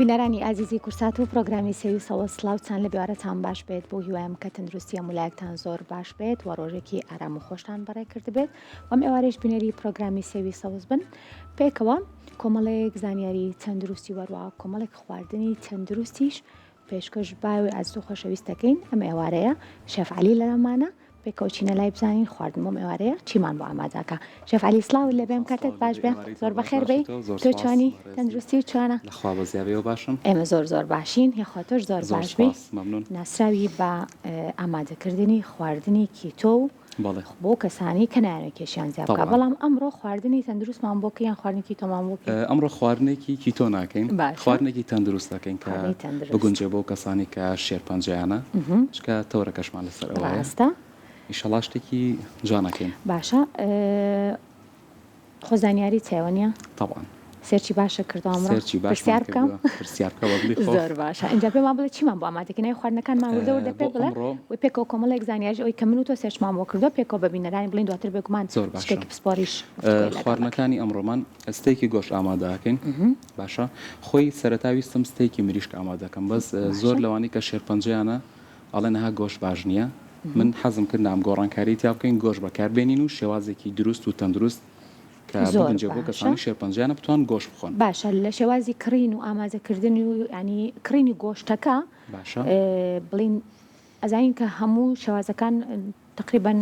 بینەرانی ئازیزی کورسات و پرۆگرامی سێوی سەوز سڵاوتان لە بێوارەتان باش بێت بۆ هیوایم کە تەندروستی هەموو زۆر باش بێت و ڕۆژێکی ئارام و خۆشتان بەڕێ کردبێت وەم ئێوارێش بینەری پرۆگرامی سێوی سەوز بن پێکەوە کۆمەڵێک زانیاری تەندروستی وەروە کۆمەڵێک خواردنی تەندروستیش پێشکەش باوی ئازیز و خۆشەویست دەکەین ئەم ئێوارەیە شێف عەلی لەلامانە پێکەوە چینە لای بزانین خواردن بۆم ئێوارەیە چیمان بۆ ئامادەکە شێف عەلی سڵاوت لێ بێم کاتت باش بێ زۆر بەخێر بێی تۆ چۆنی تەندروستی و چۆنە لەخوا بەزیابێەوە باشم ئێمە زۆر زۆر باشین یاخوا تۆش زۆر باش بی ناسراوی بە ئامادەکردنی خواردنی کیتۆ و بەڵێ. بۆ کەسانی کە نایانەوێت کێشیان زیاد بکات تەبعەن. بەڵام ئەمڕۆ خواردنی تەندروستمان بۆ کەی یان خواردنی کیتۆمان بۆ کەی؟ ئەمڕۆ خواردنێکی کیتۆ ناکەین باشە. خواردنێکی تەندروست دەکەین کە خواردنی تەندروست. بگونجێ بۆ کەسانی کە شێرپەنجەیانە چونکە تەوەرەکەشمان لەسەر ئەوەیە ڕاستە. ئیشەڵا شتێکی جوان ئەکەین. باشە خۆ زانیاریت هەیە وەنیە؟ تەبعەن. search ی باشت کردوە ئەمڕۆ؟ search ی باشمان پرسیار بکەم؟ کردوە پرسیار بکە بە دڵی خۆت. زۆر باشە ئینجا پێمان بڵێ چیمان بۆ ئامادە کردی ناوی خواردنەکانمان وردە وردە بۆ پێ بڵێ ئەمڕۆ و پێکەوە کۆمەڵێک زانیاریش ئەوەی کە من و تۆ search مان بۆ کردوە پێکەوە بە بینەرانی بڵێین دواتر بێگومان زۆر باشە پزیشکێکی پسپۆڕیش گفتوگۆی لەگەڵ دەکەین. خواردنەکانی ئەمڕۆمان ستەیکی گۆشت ئامادە ئەکەین باشە خۆی سەرەتا ویستم ستەیکی مریشک ئامادە کەم بەس زۆر باشە. لەوانەی کە شێرپەنجەیانە ئەڵێن ها گۆشت باش نییە من حەزم کرد نام گۆڕانکاری تیا بکەین گۆشت بەکار بێنین و شێوازێکی دروست و تەندروست کە زۆر بگونجێ بۆ باشە. کەسانی شێرپەنجەیانە بتوان گۆشت بخۆن. باشە لە شێوازی کڕین و ئامادەکردن و یانی کڕینی گۆشتەکە باشە. بڵین ئەزانین کە هەموو شێوازەکان تقریبا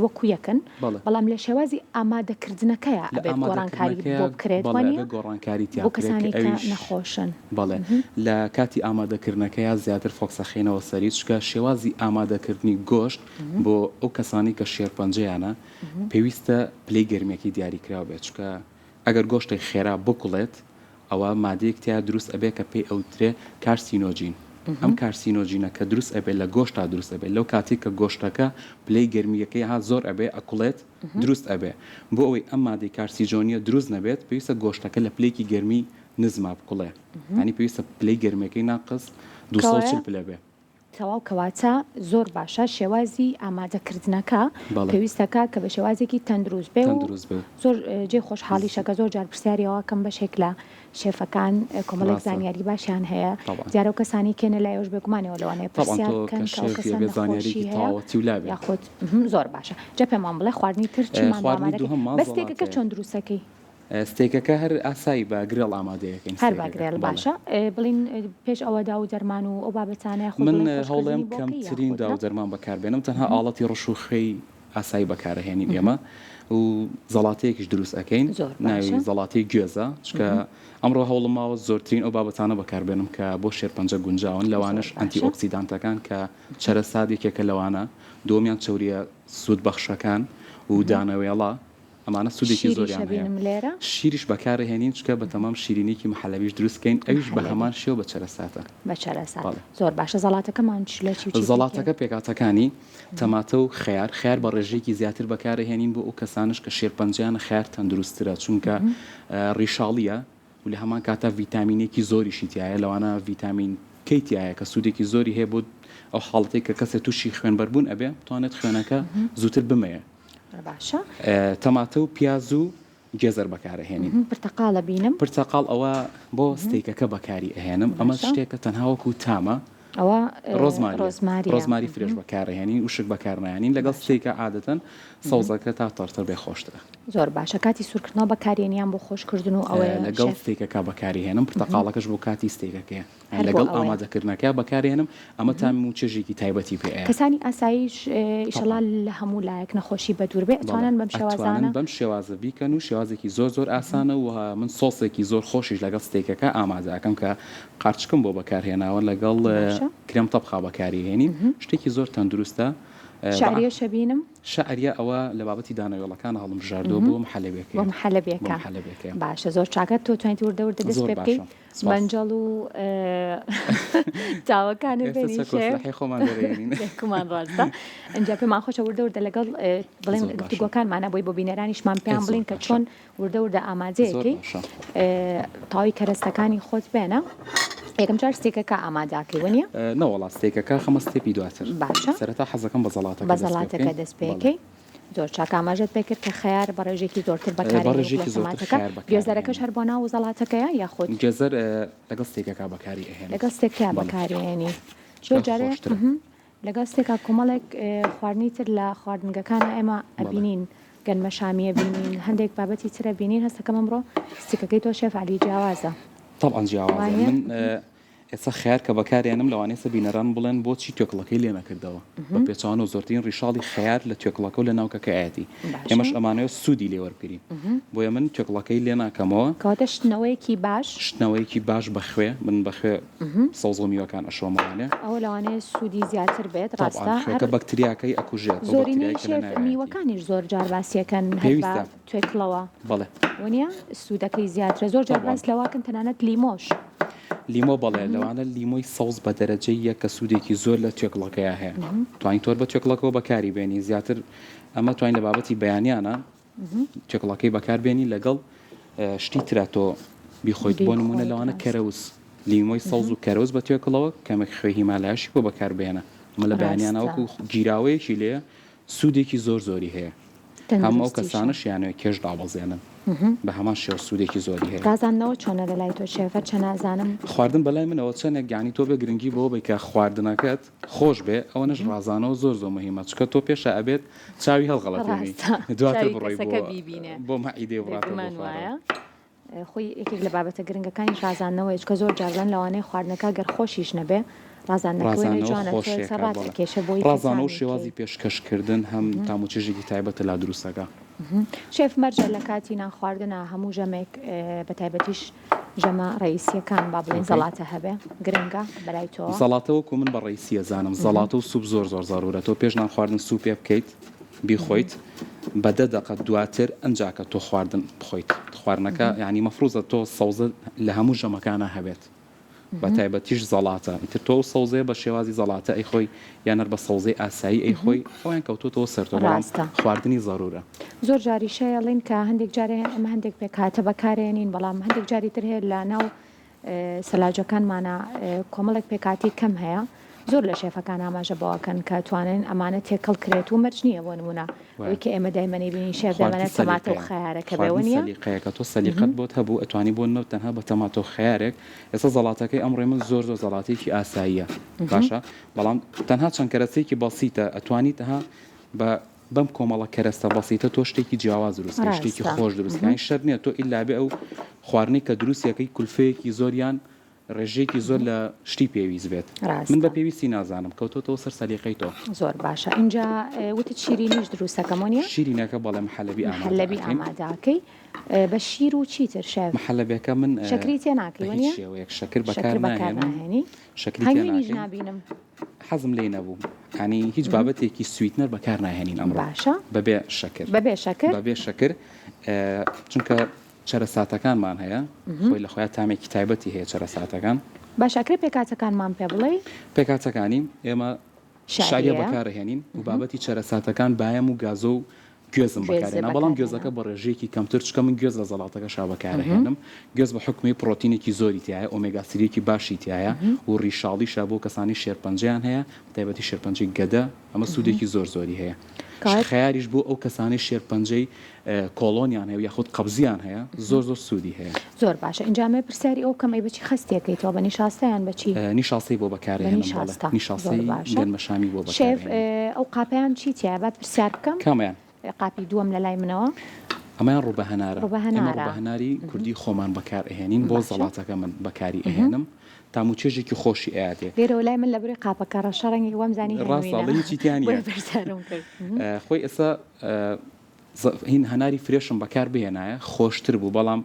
وەکو یەکن بەڵێ. بەڵام لە شێوازی ئامادەکردنەکەیا لە ئەبێت گۆڕانکاری ئامادەکردنەکەیا بۆ بکرێت بەڵێ وانیە؟ ئەبێ گۆڕانکاری تیا بۆ بکرێت کە کەسانی کە ئەویش نەخۆشن. بەڵێ لە کاتی ئامادەکردنەکەیا زیاتر focus ئەخەینەوە سەری چونکە شێوازی ئامادەکردنی گۆشت بۆ ئەو کەسانەی کە شێرپەنجەیانە پێویستە پلەی گەرمیەکەی دیاریکراو بێت چونکە ئەگەر گۆشتێک خێرا بکوڵێت ئەوە مادەیەک تیا دروست ئەبێ کە پێی ئەوترێ carcinogen ئەم carcinogen ە کە دروست ئەبێ لە گۆشتا دروست ئەبێ لەو کاتەی کە گۆشتەکە پلەی گەرمیەکەی ها زۆر ئەبێ ئەکوڵێت دروست ئەبێ بۆ ئەوەی ئەم مادەی carcinogen ە دروست نەبێت پێویستە گۆشتەکە لە پلەیەکی گەرمی نزما بکوڵێ یانی پێویستە پلەی گەرمیەکەی ناقس 240 پلە بێ. تەواو کەواتە زۆر باشە شێوازی ئامادە کردنەکە بەڵێ. پێویستەکە کە بە شێوازێکی تەندروست بێ و تەندروست بێ. زۆر جێی خۆشحاڵیشە کە زۆر جار پرسیاری ئەوە کەم بەشێک لە شێفەکان کۆمەڵێک ڕاستە. زانیاری باشیان هەیە تەبعەن. دیارە و کەسانی کێنە لای ئەوش بێگومانەوە لەوانەیە تەبعەن پرسیار تۆ بکەن کە کە ئەو شێفی کەسە ئەبێ نەخۆشی زانیاریەکی هەیە تەواوەتی و لا بێت. یاخود زۆر باشە جا پێمان بڵێ خواردنی تر چیمان بۆ خواردنی ئامادە کەی دووهەم بەس ستێکەکە زەڵاتەیە. چۆن دروستەکەی؟ ستێکەکە هەر ئاسایی بە grill ئامادەیەکەین هەر بە ستێکەکە grill بەڵێ. باشە بڵین پێش ئەوە داو و دەرمان و ئەو بابەتانە یاخود من بڵێن خۆشکردنی هەوڵێم بۆ کەی کەمترین یاخود داو نا؟ و دەرمان بەکاربێنم تەنها ئاڵەتی ڕش و خوێی ئاسایی بەکارەهێنین ئێمە و زەڵاتەیەکیش دروست ئەکەین زۆر ناوی باشە. زەڵاتەی گوێزە چونکە ئەمڕۆ هەوڵم ماوە زۆرترین ئەو بابەتانە بەکاربێنم کە بۆ شێرپەنجە گونجاون زۆر لەوانەش ئەنتی باشە. ئۆکسیدانتەکان کە چەرەسات یەکێکە لەوانە دووەمیان چەورییە سوودبەخشەکان و دانەوێڵە ئەمانە سوودێکی شیریش زۆریان هەیە. ئەبینم لێرە. شیریش بەکارئەهێنین چونکە بەتەمام شیرینیەکی محەلەبیش دروست کەین ئەویش بە محەلەبی. هەمان شێوە بە چەرەساتە. بە چەرەسات. بەڵێ. زۆر باشە زەڵاتەکەمان چ لە چی و چی پێک دێت؟ زەڵاتەکە پێکهاتەکانی، تەماتە و خەیار، خەیار بە ڕێژەیەکی زیاتر بەکارئەهێنین بۆ ئەو کەسانەش کە شێرپەنجەیانە خەیار تەندروستترە چونکە ڕیشاڵیە و لە هەمان کاتا ڤیتامینێکی زۆریشی تیایە لەوانە ڤیتامین کەی تیایە کە سوودێکی زۆری هەیە بۆ ئەو حاڵەتەی کە کەسێ تووشی خوێنبەربوون ئەبێ بتوانێت خوێنەکە زووتر بمەیە. باشە. تەماتە و پیاز و گێزەر بەکارئەهێنین. پرتەقاڵ ئەبینم. پرتەقاڵ ئەوە بۆ ستەیکەکە بەکاری ئەهێنم ئەمە شتێکە تەنها وەکو تامە. ئەوە ڕۆزماریە. ڕۆزماری fresh بەکارئەهێنین وشک بەکارنایەنین لەگەڵ ستەیکە عادەتەن سەوزەکە تا تەڕتر بێ خۆشترە. زۆر باشە کاتی سوورکردنەوە بەکارێنی یان بۆ خۆشکردن و ئەوەیە لەگەڵ ستەیکەکە بەکاری هێنم پرتەقاڵەکەش بۆ کاتی ستەیکەکەیە. لەگەڵ ئامادەکردنەکە بەکارێنم ئەمە تام و چێژێکی تایبەتی پێ ئەیە. کەسانی ئاساییش ئیشەڵا لە هەموو لایەک نەخۆشی بەدوور بێ ئەتوانن بەم شێوازانە. ئەتوانن بەم شێوازە بیکەن و شێوازێکی زۆر زۆر ئاسانە و من سۆسێکی زۆر خۆشیش لەگەڵ ستەیکەکە ئامادە ئەکەم کە قارچکم بۆ بەکار هێناوە لەگەڵ کرێم تەبخا بەکاری هێنین شتێکی زۆر تەندروستە. شەعریەش ئەبینم. شەعریە ئەوە لە بابەتی دانەوێڵەکانە هەڵمبژاردووە بۆ محەلەبیەکەیە. بۆ محەلەبیەکە. بۆ محەلەبیەکەیە. باشە زۆر چاکە تۆ توانیت وردە وردە دەست پێ بکەی. زۆر باشە. سپاس. مەنجەڵ و تاوەکانت ئێستا بێنی چەکۆ شێف. سلاحی خۆمان دەرێنین. بێگومان ڕاستە. ئینجا پێمان خۆشە وردە وردە لەگەڵ بڵێن زۆر باشە. گفتوگۆکانمانە بۆی بۆ بینەرانیشمان ئێ پێیان زۆر بڵێین کە باشە. چۆن وردە وردە زۆر ئامادەیەکەی باشە. تەواوی کەرەستەکانی خۆت بێنە. یەکەم جار ستێکەکە ئامادەکەی وەنیە؟ نەوەڵا ستێکەکە خەمە step ی دواتر. باشە. سەرەتا حەزەکەم بە زەڵاتەکە بە دەست پێ زەڵاتەکە بکەین. دەست پێ بەڵێ. ئەکەی. زۆر چاک ئاماژەت پێ کرد کە خەیار بە ڕێژەیەکی زۆرتر بە بەکارێنی وەک لە ڕێژەیەکی زۆرتر تەماتەکە، خەیار گێزەرەکەش بەکارئەهێنم. هەر بۆ ناو زەڵاتەکەیە یاخود؟ گێزەر لەگەڵ ستێکەکە بەکاری ئەهێنم. لەگەڵ ستێکەیا بەڵێ. بەکاری ئەهێنی. زۆر چونکە جارێ خۆشترە. لەگەڵ ستێکا کۆمەڵێک خواردنی تر لە خواردنگەکانا ئێمە بەڵێ. ئەبینین، گەنمەشامی ئەبینین، هەندێک بابەتی تر ئەبینین، هەستەکەم ئەمڕۆ ستیکەکەی تۆ شێف عەلی جیاوازە. تەبعەن جیاوازە. وانیە؟ من ئێستا خەیار کە بەکارێنم لەوانەیە سە بینەران بڵێن بۆچی توێکڵەکەی لێ نەکردەوە؟ بە پێچەوانەوە زۆرترین ڕیشاڵی خەیار لە توێکڵەکە و لە ناوکەکەیەتی. ئێمەش ئەمانەوێت سوودی لێ وەربگرین. بۆیە من توێکڵەکەی لێ ناکەمەوە. کەواتە شتنەوەیەکی باش. شتنەوەیەکی باش بە خوێ، من بە خوێ سەوزە و میوەکان ئەشۆمەوانێ. ئەوە لەوانەیە سوودی زیاتر بێت تەبعەن ڕاستە هەر خوێکە بەکتریاکەی ئەکوژێت، ئەو زۆرینەی بەکتریای کە لە شێف ناویایەتی. میوەکانیش زۆر جار باسیەکەن هەر بە پێویستە. توێکڵەوە. بەڵێ. وەنیە سوودەکەی زیاترە زۆر جار تەبعەن. باس لەوەکەن تەنانەت لیمۆش. لیمۆ بەڵێ لەوانە لیمۆی سەوز بە دەرەجەی یەک کە سوودێکی زۆر لە توێکڵەکەیا هەیە توانی تۆر بە توێکڵەکەوە بەکاری بێنی زیاتر ئەمە توانین لە بابەتی بەیانیانە توێکڵەکەی بەکار بێنی لەگەڵ شتی ترا تۆ بیخۆیت بۆ نمونە لەوانە کەرەوز لیمۆی سەوز و کەرەوز بە توێکڵەوە کەمێک خوێ هیمالایشی بۆ بەکار بێنە ئەمە لە بەیانیانە وەکو گیراوەیەکی لێ سوودێکی زۆر زۆری هەیە هەم ئەو کەسانەش یانەوێ کێش دابەزێنن بە هەمان شێوە سوودێکی زۆری هەیە. ڕازاندنەوە چۆنە لەلای تۆ شێف هەرچەنە ئەزانم. خواردن بەلای منەوە چەنێک یانی تۆ بێ گرنگی بەوە بەی کە خواردنەکەت خۆش بێ ئەوەنەش ڕازانەوە زۆر زۆر مهیمە چونکە تۆ پێشا ئەبێت چاوی هەڵغەڵەتێنی ڕاستە دواتر چاوی بڕۆی بۆ کەسەکە بیبینێ بۆ مەعیدەی وڕاتەوە بۆ بێگومان خوارەوە. وایە. خۆی یەکێک لە بابەتە گرنگەکانیش ڕازاندنەوەیە چونکە زۆر جار دەڵێن لەوانەیە خواردنەکە گەر خۆشیش نەبێ ڕازاندنەکە وێنەی ڕازانەوە جوانە تۆ خۆشیەکە یەکسەر بەڵێ ڕاتئەکێشێ بۆی کە ڕازانەوە و تامی شێوازی کەی. پێشکەش کردن هەم تام و چێژێکی تایبەتە لا دروستەکە. شێف مەرجە لە کاتی نان خواردنا هەموو ژەمێک بە تایبەتیش ژەمە ڕەئیسیەکان با بڵێین okay. زەڵاتە هەبێ گرنگە بەلای تۆوە؟ زەڵاتە وەکو من بە ڕەئیسی ئەزانم زەڵاتە و سوپ زۆر زۆر زەرورە تۆ پێش نان خواردن سوپێ بکەیت بیخۆیت بە دە دەقە دواتر ئەنجا کە تۆ خواردن بخۆیت خواردنەکە یانی مەفروزە تۆ سەوزە لە هەموو ژەمەکانا هەبێت بە تایبەتیش زەڵاتە ئیتر تۆ ئەو سەوزەیە بە شێوازی زەڵاتە ئەیخۆی یان هەر بە سەوزەی ئاسایی ئەیخۆی ئەویان کەوتۆتەوە سەر تۆ بەڵام ڕاستە. خواردنی زەرورە. زۆر جاریش هەیە ئەڵێن کە هەندێک جار هەیە ئێمە هەندێک پێکهاتە بەکارێنین بەڵام هەندێک جاری تر هەیە لە ناو سەلاجەکانمانا کۆمەڵێک پێکهاتەی کەم هەیە زۆر لە شێفەکان ئاماژە بەوەکەن کە توانن ئەمانە تێکەڵ کرێت و مەرج نییە بۆ نمونە ئەوەی کە ئێمە دایمە نەیبینین شێف خواردن دایمەنە تەماتە و سەلیقەیە خەیارەکە بێ خواردن وەنیە؟ سەلیقەیەکە تۆ سەلیقەت بۆت هەبوو ئەتوانی بۆ نمونە تەنها بە تەماتە و خەیارێک ئێستا زەڵاتەکەی ئەمڕۆی من زۆر زۆر زەڵاتەیەکی ئاساییە باشە بەڵام تەنها چەند کەرەسەیەکی بەسیتە ئەتوانی تەها بە بەم کۆمەڵە کەرەستە بەسیتە تۆ شتێکی جیاواز دروست کەی شتێکی ڕاستە. خۆش دروست کەی یانی شەرت نییە تۆ ئیلا بێ ئەو خواردنەی کە دروستی ئەکەی کولفەیەکی زۆر یان ڕێژەیەکی زۆر لە شتی پێویست بێت من بە ڕاستە. پێویستی نازانم کەوتۆتەوە سەر سەلیقەی تۆ. زۆر باشە ئینجا وتت شیرینیش دروست ئەکەم وەنیە؟ شیرینەکە بەڵێ محەلەبی ئامادە محەلەبی ئەکەین. ئامادە ئەکەی بە شیر و چیتر شێف؟ محەلەبیەکە من شەکری تێ ناکەی بە هیچ وەنیە؟ شێوەیەک شەکر بەکار شەکر بەکار ناهێنم ناهێنی شەکری تێ هەنگوینیش ناکەین. نابینم. حەزم لێی نەبوو یانی هیچ بابەتێکی sweetener بەکار ناهێنین ئەمڕۆ باشە. بەبێ شەکر. بەبێ شەکر؟ بەبێ شەکر چونکە چەرەساتەکانمان هەیە خۆی لە خۆیا تامێکی تایبەتی هەیە چەرەساتەکان. باشە ئەکرێ پێکهاتەکانمان پێ بڵێی؟ پێکهاتەکانی ئێمە شعریە شعریە بەکارئەهێنین و بابەتی چەرەساتەکان بایەم و گازۆ و گوێزم بەکارهێنا بەڵام گوێزەکە بە ڕێژەیەکی کەمتر چونکە من گوێز لە زەڵاتەکەشا بەکارئەهێنم گوێز بە حوکمی پڕۆتینێکی زۆری تیایە omega three یەکی باشی تیایە و ڕیشاڵیشە بۆ کەسانی شێرپەنجەیان هەیە بەتایبەتی شێرپەنجەی گەدە ئەمە سوودێکی زۆر زۆری هەیە خەیاریش بۆ ئەو کەسانەی شێرپەنجەی کۆڵۆنیان هەیە و یاخود قەبزیان هەیە زۆر زۆر سوودی هەیە. زۆر باشە ئینجا ئەمەوێ پرسیاری ئەوە بکەم ئەی بەچی خەستی ئەکەیتەوە بە نیشاستە یان بەچی؟ نیشاستەی بۆ بە بەکارئەهێنم بەڵێ نیشاستە زۆر نیشاستەی باشە گەنمەشامی بۆ شێف بەکارئەهێنم. ئەو قاپەیان چی تیایە با پرسیار بکەم؟ کامەیان؟ قاپی دووەم لە لای منەوە. ئەمەیان ڕووبە هەنارە. ڕووبە ئێمە هەنارە. ڕووبە هەناری کوردی خۆمان بەکار ئەهێنین بۆ باشە. زەڵاتەکە من بەکاری ئەهێنم تام و چێژێکی خۆشی ئەیاتێ. لێرەوە لای من لەبری قاپەکە ڕەشە ڕەنگی وام زانی ڕاستە هەنگوینە ئەڵێ هیچی تیا نییە. بۆیە پرسیارم کرد. خۆی ئێستا هین هەناری fresh م بەکار بهێنایە خۆشتر بوو بەڵام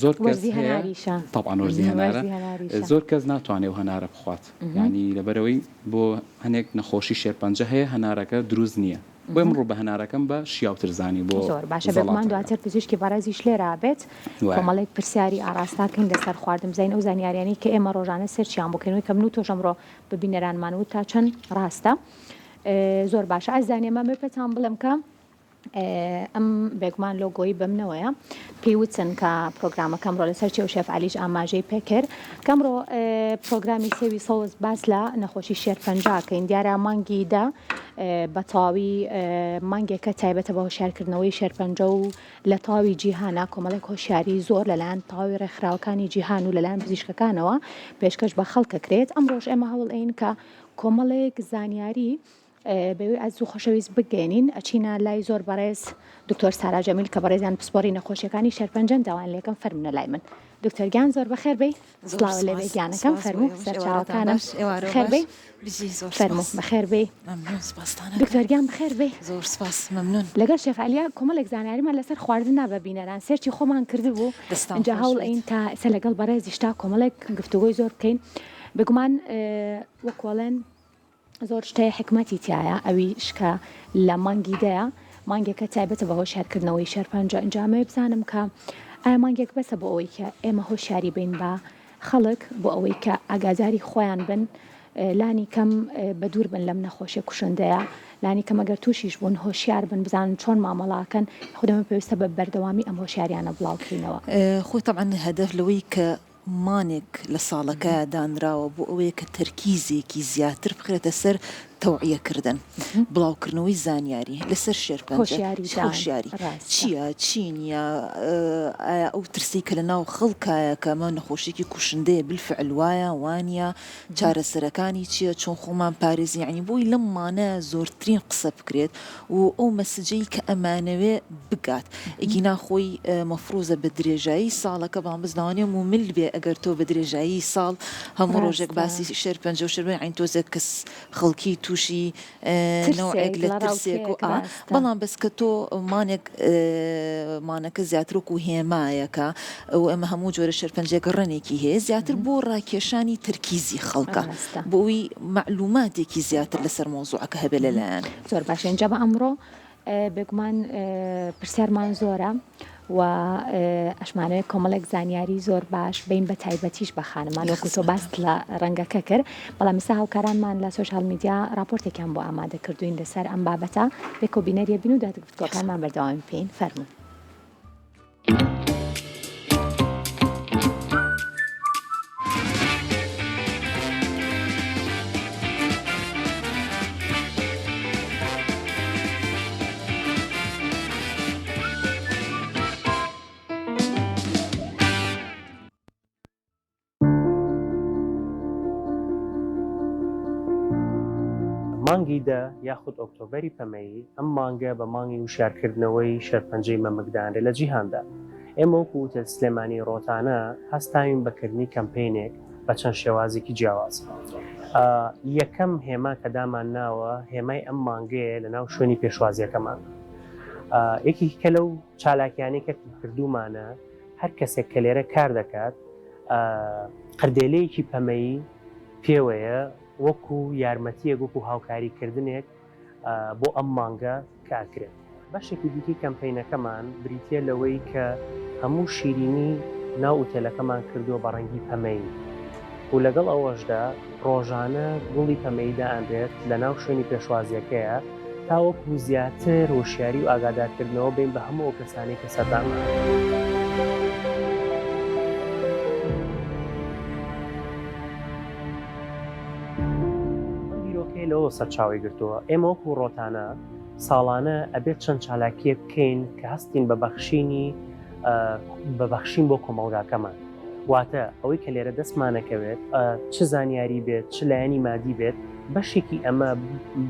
زۆر کەس وەرزی هەیە هەناریشە. تەبعەن وەرزی هەنارە وەرزی هەناریشە. زۆر کەس ناتوانێ ئەو هەنارە بخوات یانی لەبەرئەوەی بۆ هەنێک نەخۆشی شێرپەنجە هەیە هەنارەکە دروست نییە بۆیە من ڕوو بە هەنارەکەم بە شیاوتر زانی بۆ زۆر باشە بێگومان زەڵاتەکە. دواتر پزیشکی بەڕێزیش لێرە ئەبێت وایە. کۆمەڵێک پرسیاری ئاڕاستە کەین لەسەر خواردن بزانین ئەو زانیاریانەی کە ئێمە ڕۆژانە search یان بۆ کەین وەی کە من و تۆش ئەمڕۆ بە بینەرانمان وت تا چەند ڕاستە زۆر باشە ئازیزان ئێمە ئەمەوێ پێتان بڵێم کە. ئەم بێگومان لۆگۆی بەمنەوەیە پێی وتن کە پرۆگرامەکە ئەمڕۆ لەسەر چیە و شێف عەلیش ئاماژەی پێکرد کە ئەمڕۆ پرۆگرامی سێوی سەوز باس لە نەخۆشی شێرپەنجە کەین دیارە مانگی دە بە تەواوی مانگێکە تایبەتە بە هۆشیارکردنەوەی شێرپەنجە و لە تەواوی جیهانە کۆمەڵێک هۆشیاری زۆر لەلایەن تەواوی ڕێکخراوەکانی جیهان و لەلایەن پزیشکەکانەوە پێشکەش بە خەڵکەکرێت ئەمڕۆش ئێمە هەوڵ ئەین کە کۆمەڵێک زانیاری بەوی ئازیز و خۆشەویست بگەیەنین ئەچینە لای زۆر بەڕێز دکتۆر سارا جەمیل کە بەڕێزیان پسپۆری نەخۆشیەکانی شێرپەنجەن داوایان لێکەم فەرمونە لای من دکتۆر گیان زۆر بەخێر بێی سڵاو لێ بێ گیانەکەم فەرموو سەرچاوەکانم خێر بێی فەرموو بەخێر بێی دکتۆر گیان بەخێر بێی زۆر سپاس مەمنون لەگەڵ شێف عەلیا کۆمەڵێک زانیاریمان لەسەر خواردن نا بە بینەران search ی خۆمان کردبوو ئینجا هەوڵ ئەین تا ئێستا لەگەڵ بەڕێزیشتا کۆمەڵێک گفتوگۆی زۆر بکەین بێگومان وەکۆڵێن زۆر شتێ حیکمەتی تیایە ئەویش کە لە مانگی دەیە مانگێکە تایبەتە بە هۆشیارکردنەوەی شێرپەنجە ئینجا ئەمەوێ بزانم کە ئایا مانگێک بەسە بۆ ئەوەی کە ئێمە هۆشیاری بین بە خەڵک بۆ ئەوەی کە ئاگاداری خۆیان بن لانی کەم بە دوور بن لەم نەخۆشیە کوشندەیە لانی کەم ئەگەر تووشیش بوون هۆشیار بن بزانن چۆن مامەڵاکەن خود ئێمە پێویستە بە بەردەوامی ئەم هۆشیاریانە بڵاو کەینەوە. خۆی تەبعەن هەدەف لەوەی کە مانێک لە ساڵەکەیا دانراوە بۆ ئەوەیە کە تەرکیزێکی زیاتر بخرێتە سەر تەوعیە کردن، بڵاوکردنەوەی زانیاری لەسەر شێرپەنجە، هۆشیاری چییە چی نییە، ئایا ئەو ترسەی کە لەناو خەڵکایە کە ئەمە نەخۆشیەکی کوشندەیە بالفعل وایە وانییە، چارەسەرەکانی چییە، چۆن خۆمان پارێزین، یەعنی بۆی لەم مانە زۆرترین قسە بکرێت و ئەو مەسجەی کە ئەمانەوێ بگات ئەگینا خۆی مەفروزە بە درێژایی ساڵەکە بەڵام بەس لەوانەیە مومل بێ ئەگەر تۆ بە درێژایی ساڵ هەموو ڕۆژێک باسی شێرپەنجە و شێرپەنجە یەعنی تۆزێک کەس خەڵکی تووشی نەوعێک لە ترسێک و ئا بەڵام بەس کە تۆ مانێک مانەکە زیاتر وەکو هێمایەکە و ئێمە هەموو جۆرە شێرپەنجەیەک ڕەنێکی هەیە زیاتر بۆ ڕاکێشانی تەرکیزی خەڵکە بۆ ئەوەی مەعلوماتێکی زیاتر لەسەر مەوزوعەکە هەبێ لەلایان. زۆر باشە ئینجا بە ئەمڕۆ بێگومان پرسیارمان زۆرە و ئەشمانەوێت کۆمەڵێک زانیاری زۆر باش بین بە تایبەتیش بە خانمان وەکو تۆ باست لە ڕەنگەکە کرد بەڵام ئێستا هاوکارانمان لە social media راپۆرتێکیان بۆ ئامادە کردوین لەسەر ئەم بابەتە پێکەوە بینەریە بین و دواتر گفتوگۆکانمان بەردەوامی پێین فەرموون. مانگی دە یاخود ئۆکتۆبەری پەمەیی، ئەم مانگە بە مانگی وشیارکردنەوەی شێرپەنجەی مەمک دانرێت لە جیهاندا. ئێمە وەکو ئوتێل سلێمانی ڕۆتانە هەستاوین بە کردنی کەمپەینێک بە چەند شێوازێکی جیاواز. یەکەم هێما کە دامان ناوە هێمای ئەم مانگەیە لە ناو شوێنی پێشوازیەکەمان. یەکێکی کە لەو چالاکیانەی کە کردوومانە هەر کەسێک کە لێرە کار دەکات قردێلەیەکی پەمەیی پێوەیە وەکو یارمەتیەک وەکو هاوکاریکردنێک بۆ ئەم مانگە کە ئەکرێت. بەشێکی دیکەی کەمپەینەکەمان بریتییە لەوەی کە هەموو شیرینی ناو ئوتێلەکەمان کردووە بە ڕەنگی پەمەیی و لەگەڵ ئەوەشدا ڕۆژانە گوڵی پەمەیی دائەنرێت لەناو شوێنی پێشوازییەکەیا تاوەکو زیاتر هۆشیاری و ئاگادارکردنەوە بەین بە هەموو ئەو کەسانەی کە سەردانمان ئەکەن. ئەم بیرۆکەیە لەوەوە سەرچاوەی گرتووە، ئێمە وەکو ڕۆتانا ساڵانە ئەبێت چەند چالاکییەک بکەین کە هەستین بە بەخشینی بە بەخشین بۆ کۆمەڵگاکەمان، واتە ئەوەی کە لێرە دەستمانەکەوێت چ زانیاری بێت چ لایەنی مادی بێت بەشێکی ئەمە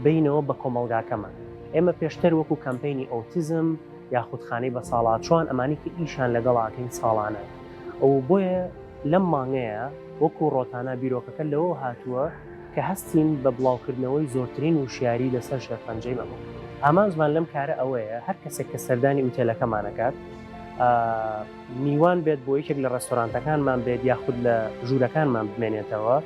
بینەوە بە کۆمەڵگاکەمان. ئێمە پێشتر وەکو کەمپەینی ئۆتیزم یاخود خانەی بەساڵاچوان ئەمانی کە ئیشان لەگەڵاکەین ساڵانە و بۆیە لەم مانگەیە وەکو ڕۆتانا بیرۆکەکە لەوەوە هاتووە کە هەستین بە بڵاوکردنەوەی زۆرترین وشیاری لەسەر شێرپەنجەی مەمک. ئامانجمان لەم کارە ئەوەیە هەر کەسێک کە سەردانی ئوتێلەکەمان ئەکات میوان بێت بۆ یەکێک لە ڕێستۆرانتەکانمان بێت یاخود لە ژوورەکانمان بمێنێتەوە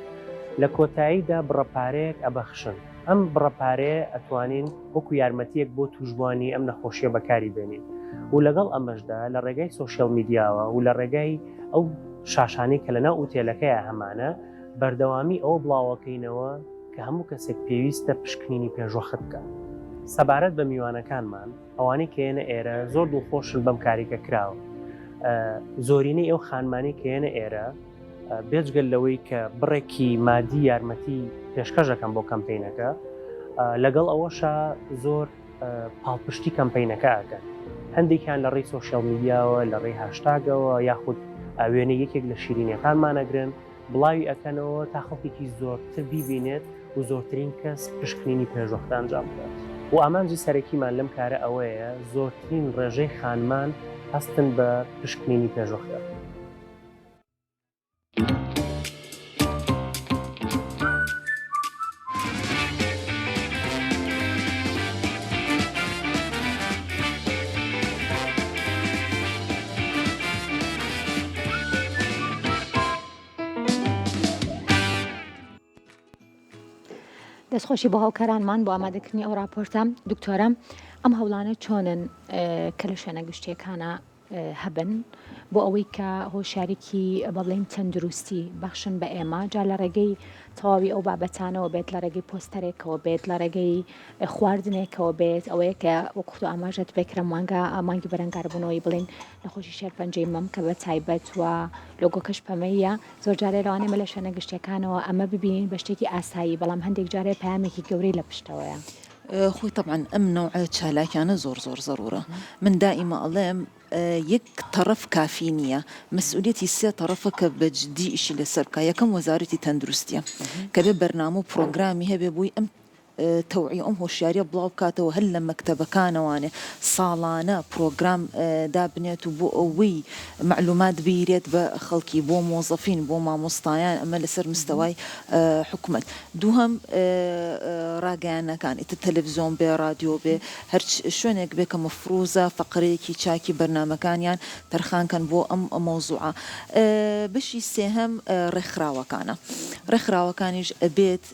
لە کۆتاییدا بڕە پارەیەک ئەبەخشن. ئەم بڕە پارەیە ئەتوانین وەکو یارمەتییەک بۆ تووشبووانی ئەم نەخۆشییە بەکاری بێنین و لەگەڵ ئەمەشدا لە ڕێگای social media وە و لە ڕێگای ئەو شاشانەی کە لەناو ئوتێلەکەیا هەمانە بەردەوامی ئەوە بڵاوەکەینەوە کە هەموو کەسێک پێویستە پشکنینی پێشوەخت بکات. سەبارەت بە میوانەکانمان، ئەوانەی کە یەنە ئێرە زۆر دڵخۆشن بەم کاری کە کراوە. زۆرینەی ئەو خانمانەی کە یەنە ئێرە بێجگەل لەوەی کە بڕێکی مادی یارمەتی پێشکەش ئەکەن بۆ کەمپینەکە، لەگەڵ ئەوەشا زۆر پاڵپشتی کەمپینەکە ئەکەن. هەندێکیان لە ڕێی سۆشیال میدیاوە، لە ڕێی هاشتاگەوە یاخود وێنەی یەکێک لە شیرینیەکانمان ئەگرن، بڵاوی ئەکەنەوە تا خەڵکێکی زۆرتر بیبینێت و زۆرترین کەس پشکنینی پێشوەختە ئەنجام بدات. و ئامانجی سەرەکیمان لەم کارە ئەوەیە زۆرترین ڕێژەی خانمان هەستن بە پشکنینی پێشوەختە. دەستخۆشی بۆ هاوکارانمان بۆ ئامادەکردنی ئەو راپۆرتە دکتۆرە ئەم هەوڵانە چۆنن کە لە شوێنە گشتیەکانە هەبن بۆ ئەوەی کە هۆشیاریکی بەڵێن تەندروستی بەخشن بە ئێمە جا لە ڕێگەی تەواوی ئەو بابەتانەوە بێت لە ڕێگەی پۆستەرێکەوە بێت لە ڕێگەی خواردنێکەوە بێت ئەوەیە کە وەکو ئاماژەت پێکرا مانگە مانگی بەرەنگاربوونەوەی بڵین نەخۆشی شێرپەنجەی مەمکە بە تایبەت و لۆگۆکەش پەمەییە، زۆر جارێ لەوانەیە ئێمە لە شوێنە گشتیەکانەوە ئەمە ببینین بە شتێکی ئاسایی، بەڵام هەندێک جارێ پەیامێکی گەورەی لە پشتەوەیە. خۆی تەبعەن ئەم نەوعە چالاکیانە زۆر زۆر زەرورە من دائیمە ئەڵێم یەک تەڕەف کافی نییە مەسئولیەتی سێ تەڕەفە کە بە جدی ئیشی لەسەر بکا یەکەم وەزارەتی تەندروستیە کە بێ بەرنامە و پڕۆگرامی هەبێ بۆی ئەم تەوعیە ئەم هۆشیاریە بڵاو بکاتەوە هەر لە مەکتەبەکانەوانێ ساڵانە پرۆگرام دابنێت و بۆ ئەوەی مەعلومات بیرێت بە خەڵکی بۆ مۆزەفین بۆ مامۆستایان ئەمە لەسەر مستەوای حکومەت دووهەم ڕاگەیاندنەکان ئیتر تەلەفزیۆن بێ ڕادیۆ بێ هەر شوێنێک بێ کە مەفروزە فەقرەیەکی چاکی بەرنامەکانیان تەرخان کەن بۆ ئەم مەوزوعە بەشی سێهەم ڕێکخراوەکانە ڕێکخراوەکانیش ئەبێت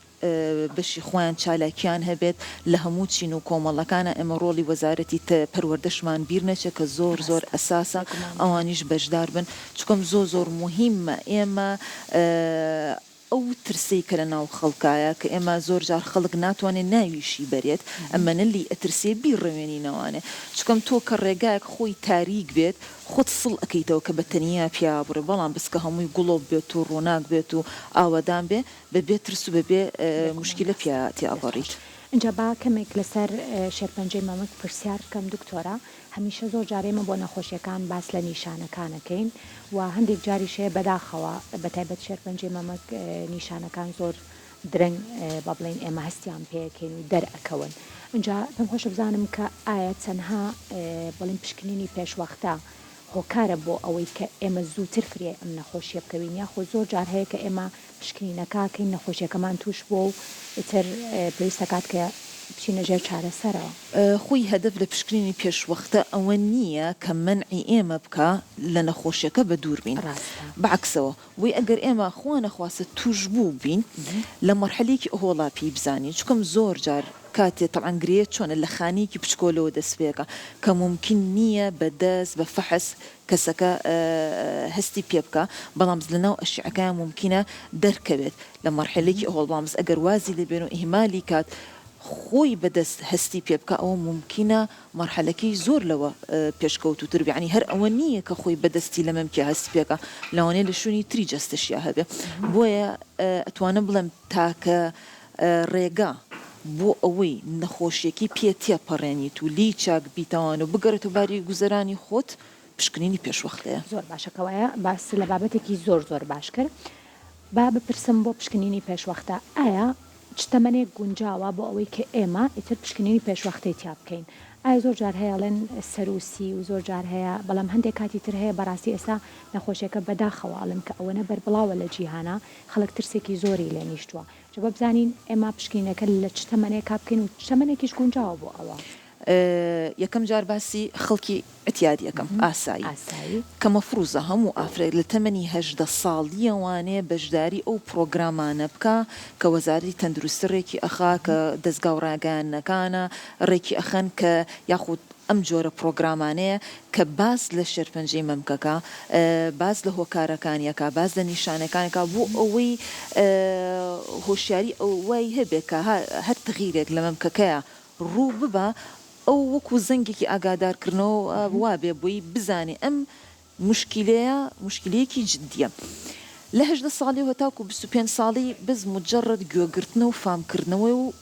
بەشی خۆیان چالاکیان هەبێت لە هەموو چین و کۆمەڵەکانا، ئێمە ڕۆڵی وەزارەتی پەروەردەشمان بیر نەچێت کە زۆر زۆر ئەساسە ئەوانیش بەشدار بن، چونکەم زۆر زۆر موهیمە ئێمە ئەو ترسەی کە لە ناو خەڵکایە کە ئێمە زۆر جار خەڵک ناتوانێت ناویشی بەرێت ئەمەنە لێی ئەترسێ بیڕەوێنینەوانێ چونکەم تۆ کە ڕێگایەک خۆی تاریک بێت خۆت سڵ ئەکەیتەوە کە بە تەنیا پیا بڕۆی بەڵام بەس کە هەمووی گوڵۆپ بێت و ڕووناک بێت و ئاوەدان بێ بە بێ ترس و بە بێ موشکیلە پیا تێئەپەڕیت. ئینجا با کەمێک لەسەر شێرپەنجەی مەمک پرسیار بکەم دکتۆرە، هەمیشە زۆر جار ئێمە بۆ نەخۆشیەکان باس لە نیشانەکان ئەکەین و هەندێک جاریش هەیە بەداخەوە بەتایبەت شێرپەنجەی مەمک نیشانەکان زۆر درەنگ با بڵێین ئێمە هەستیان پێ ئەکەین و دەرئەکەون ئینجا پێم خۆشە بزانم کە ئایا تەنها بڵێین پشکنینی پێشوەختە هۆکارە بۆ ئەوەی کە ئێمە زووتر فریای ئەم نەخۆشیە بکەوین یاخۆ زۆر جار هەیە کە ئێمە پشکنینەکە ئەکەین نەخۆشیەکەمان توش بووە و ئیتر پێویست ئەکات کە بچینە ژێر چارەسەرەوە. خۆی هەدەف لە پشکنینی پێشوەختە ئەوە نییە کە مەنعی ئێمە بکا لە نەخۆشیەکە بە دوور بین ڕاستە. بە عەکسەوە وەی ئەگەر ئێمە خوا نەخواستە توشبوو بین لە مەرحەلەیەکی ئەوهۆڵا پێی بزانین چونکەم زۆر جار کاتێ تەبعەن گرێ چۆنە لە خانەیەکی بچکۆلەوە دەست پێکا کە مومکین نییە بە دەست بە فەحس کەسەکە هەستی پێ بکا بەڵام لەناو ئەشیعەکەیا مومکینە دەرکەوێت لە مەرحەلەیەکی ئەوهۆڵ بەڵام ئەگەر وازی لێ بێن و ئیهمالی کات خۆی بە دەست هەستی پێ بکا ئەوە مومکینە مەرحەلەکەی زۆر لەوە پێشکەوتووتر بێ یانی هەر ئەوە نییە کە خۆی بە دەستی لە مەمکیا هەستی پێ کا لەوانەیە لە شوێنی تری جەستەشیا هەبێ بۆیە ئەتوانم بڵێم تاکە ڕێگا بۆ ئەوەی نەخۆشیەکەی پێ تێپەڕێنیت و لێی چاک بیتەوان و بگەڕێتەوە باری گوزەرانی خۆت پشکنینی پێشوەختەیە. زۆر باشە کەوایە باست لە بابەتێکی زۆر زۆر باش کرد با بپرسم بۆ پشکنینی پێشوەختە ئایا چ تەمەنێک گونجاوە بۆ ئەوەی کە ئێمە ئیتر پشکنینی پێشوەختەی تیا بکەین ئایا زۆر جار هەیە ئەڵێن سەروو سی و زۆر جار هەیە بەڵام هەندێک کاتی تر هەیە بەڕاستی ئێستا نەخۆشیەکە بەداخەوە ئەڵێم کە ئەوەنە بەربڵاوە لە جیهانا خەڵک ترسێکی زۆری لێ نیشتووە جا با بزانین ئێمە پشکنینەکە لە چ تەمەنێکا بکەین و چ تەمەنێکیش گونجاوە بۆ ئەوە؟ یەکەم جار باسی خەڵکی عتیادی ئەکەم ئاسایی کە مەفروزە هەموو ئافرەت لە تەمەنی 18 ساڵیەوانێ بەشداری ئەو پڕۆگرامانە بکا کە وەزارەتی تەندروستی ڕێکی ئەخا کە دەزگا و ڕاگەیاندنەکانە ڕێکی ئەخەن کە یاخود ئەم جۆرە پڕۆگرامانەیە کە باس لە شێرپەنجەی مەمکەکە باس لە هۆکارەکانی ئەکا باس لە نیشانەکانی ئەکا بۆ ئەوەی هۆشیاری ئەوەی هەبێ کە هەر تغیرێک لە مەمکەکەیا. ڕوو ببا ئەو وەکو زەنگێکی ئاگادارکردنەوە وابێ بۆی بزانێ ئەم موشکیلەیە موشکیلەیەکی جدیە لە 18 ساڵیەوە تاکو 25 ساڵی بەس موجەڕەد گوێگرتنە و فامکردنەوە و